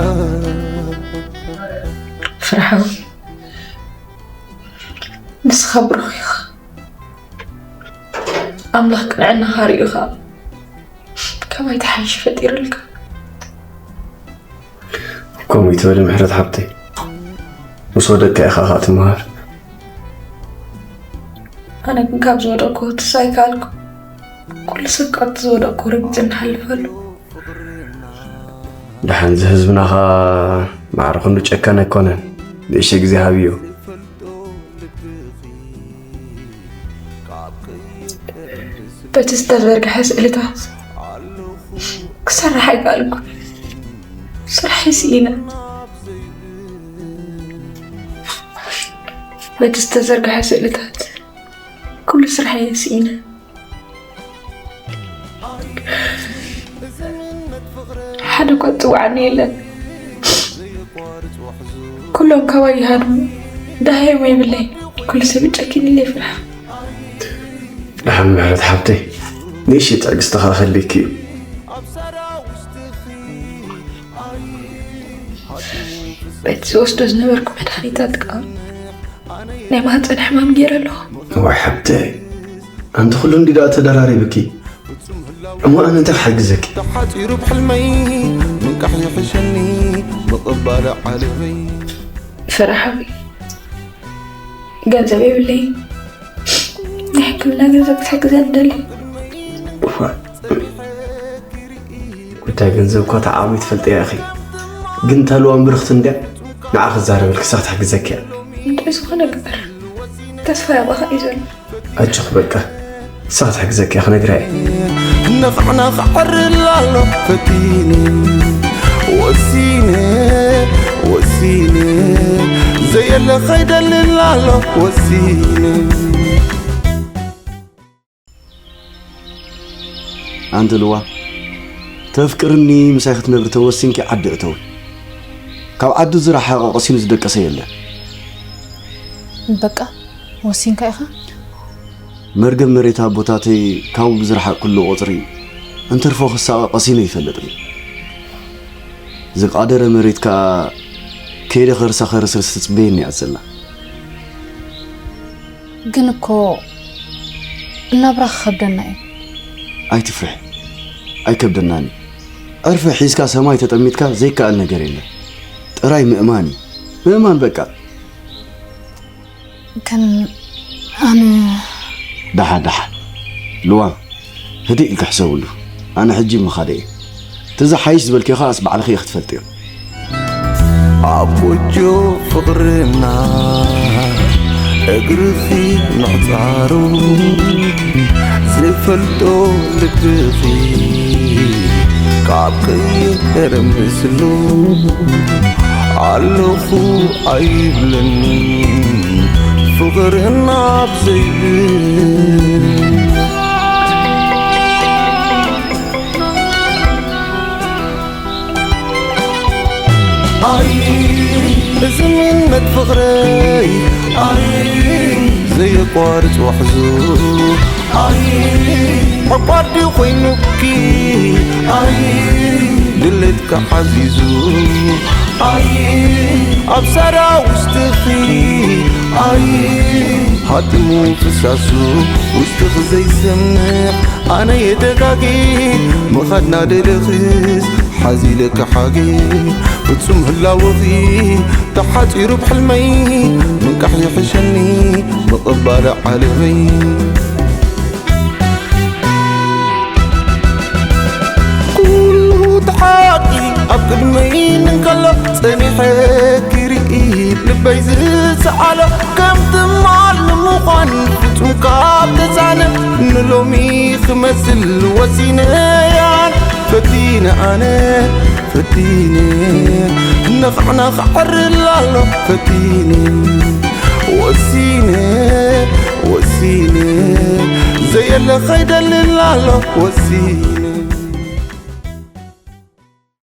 ፍርሓዊ ንስኻ ብሩኽ ኢኻ። ኣምላኽ ቅንዕናኻ ርእዩ ኸኣ ካባይ ተሓይሹ ፈጢሩልካ። ከምኡ ይትበሊ ምሕረት ሓብተይ። ምስ ወደቅካ ኢኻ ኸኣ ትመሃር። ኣነ ግን ካብ ዝወደቅኩ ክትሳ ኣይከኣልኩ። ኩሉ ሰብ ካብቲ ዝወደቅኩ ረጊጹ እናሓልፈሉ። ደሓን እዚ ህዝብና ኸኣ ማዕረ ክንዱ ጨካን ኣይኮነን። ንእሽተይ ግዜ ሃብዮ። በቲ ዝተዘርግሐ ስእልታት ክሰርሕ ኣይከኣልኩን። ስርሐይ ስኢነ። በቲ ዝተዘርግሐ ስእልታት ኩሉ ስርሐይ ስኢነ። ሓደ እኳ ዝጽውዓኒ የለን። ኩሎም ካባይ ይሃድሙ። ደሃዮም የብለይ። ኩሉ ሰብ ይጨኪንለይ ፍርሓ። ደሓን ምሕረት ሓብተይ፣ ንእሽተይ ትዕግስቲ ከኣ ከድልየኪ እዩ። በቲ ዝወስዶ ዝነበርኩ መድሃኒታት ከኣ ናይ ማህፀን ሕማም ገይረ ኣለኹ። እዋይ ሓብተይ፣ ኣንቲ ኩሉ እንዲ ደኣ ተደራሪብኪ። እሞ ኣነ እንታይ ክሓግዘኪ? ተሓጺሩ ብሕልመይ ምንቃሕ ይሕሸኒ ምቕባል ዓለመይ። ፈራሓዊ ገንዘብ የብለይን። ናይ ሕክምና ገንዘብ ክትሕግዘኒ ደሊ። እዋይ፣ ጉዳይ ገንዘብ እኳ ተዓብዩ ትፈልጥያ ኢኺ። ግን እታ ልዋም ብርኽቲ እንድያ ንዓ ክዛረበልኪ፣ እሳ ክትሕግዘኪ እያ። እንታይ ዝኾነ ግበር። ተስፋ ኣባኻ እዩ ዘሎ። ኣጆኺ በቃ፣ እሳ ክትሕግዘኪ እያ ክነግራ እየ። ነፋዕና ክዓርል ኣሎ ፈቲነ፣ ወሲነ፣ ወሲነ፣ ዘየለ ከይደልል ኣሎ ወሲነ። ኣንቲ ልዋ፣ ተፍቅርኒ ምሳይ ክትነብሪ ተወሲንኪ ዓዲ እተዊ። ካብ ዓዱ ዝረሓቐ ቀሲኑ ዝደቀሰ የለን። በቃ ወሲንካ ኢኻ? መርገም መሬት ኣቦታተይ ካብኡ ብዝረሓቕኩሉ ቁፅሪ እንትርፎ ክሳቐ ቀሲነ ይፈልጥን። ዝቃደረ መሬት ከዓ ከይደ ከርሳ ከርስርስ ትፅበየኒ እያ ዘላ። ግን እኮ እናብራ ክኸብደና እዩ። ኣይትፍርሒ፣ ኣይከብደናን እዩ። ዕርፊ ሒዝካ ሰማይ ተጠሚትካ ዘይከኣል ነገር የለን። ጥራይ ምእማን እዩ። ምእማን በቃ። ግን ኣነ ደሓ ደሓ ልዋም ህድእ ኢልካ ሕሰብሉ። ኣነ ሕጂ ምኻደ እየ። እቲ ዝሓይሽ ዝበልክዮ ከኣስ ባዕልኺ ኢኺ ትፈልጥዮ። ኣብ ጎጆ ፍቕርና እግርኺ ምሕጻሩ ዝፈልጦ ልብኺ ካብ ቅይር ምስሉ ኣለኹ ኣይብልን ፍቕርና ኣብ ዘይብል ኣይ እዚ ምነት ፍቕረይ ኣይ ዘየቋርጽ ዋሕዙ ኣይ ዕቋር ድዩ ኮይኑኪ ኣይ ድሌትካ ሓዚዙ ኣይ ኣብ ሳራ ውሽጥኺ ኣይ ሃጢሙ ፍሳሱ ውሽጥኺ ዘይሰምዕ ኣነ የደጋጊ ምኻድና ደለኽስ ሓዚለካ ሓጊ ፍጹም ህላወኺ ተሓጺሩ ብሕልመይ ምንቃሕ ይሕሸኒ ምቕባል ዓለመይ ኩሉ ተሓቂ ኣብ ቅድመይ እንከሎ ጸኒሐ ክርኢ ልበይ ዝሰኣሎ ከም ትማል ንምዃን ፍጹም ካብ ተሳነ ንሎሚ ክመስል ወሲነ ያን ፈቲነ ኣነ ፈቲነ ነኽዕና ክዓርል ኣሎ ፈቲነ ወሲነ ወሲነ ዘየለ ከይደልል ኣሎ ወሲነ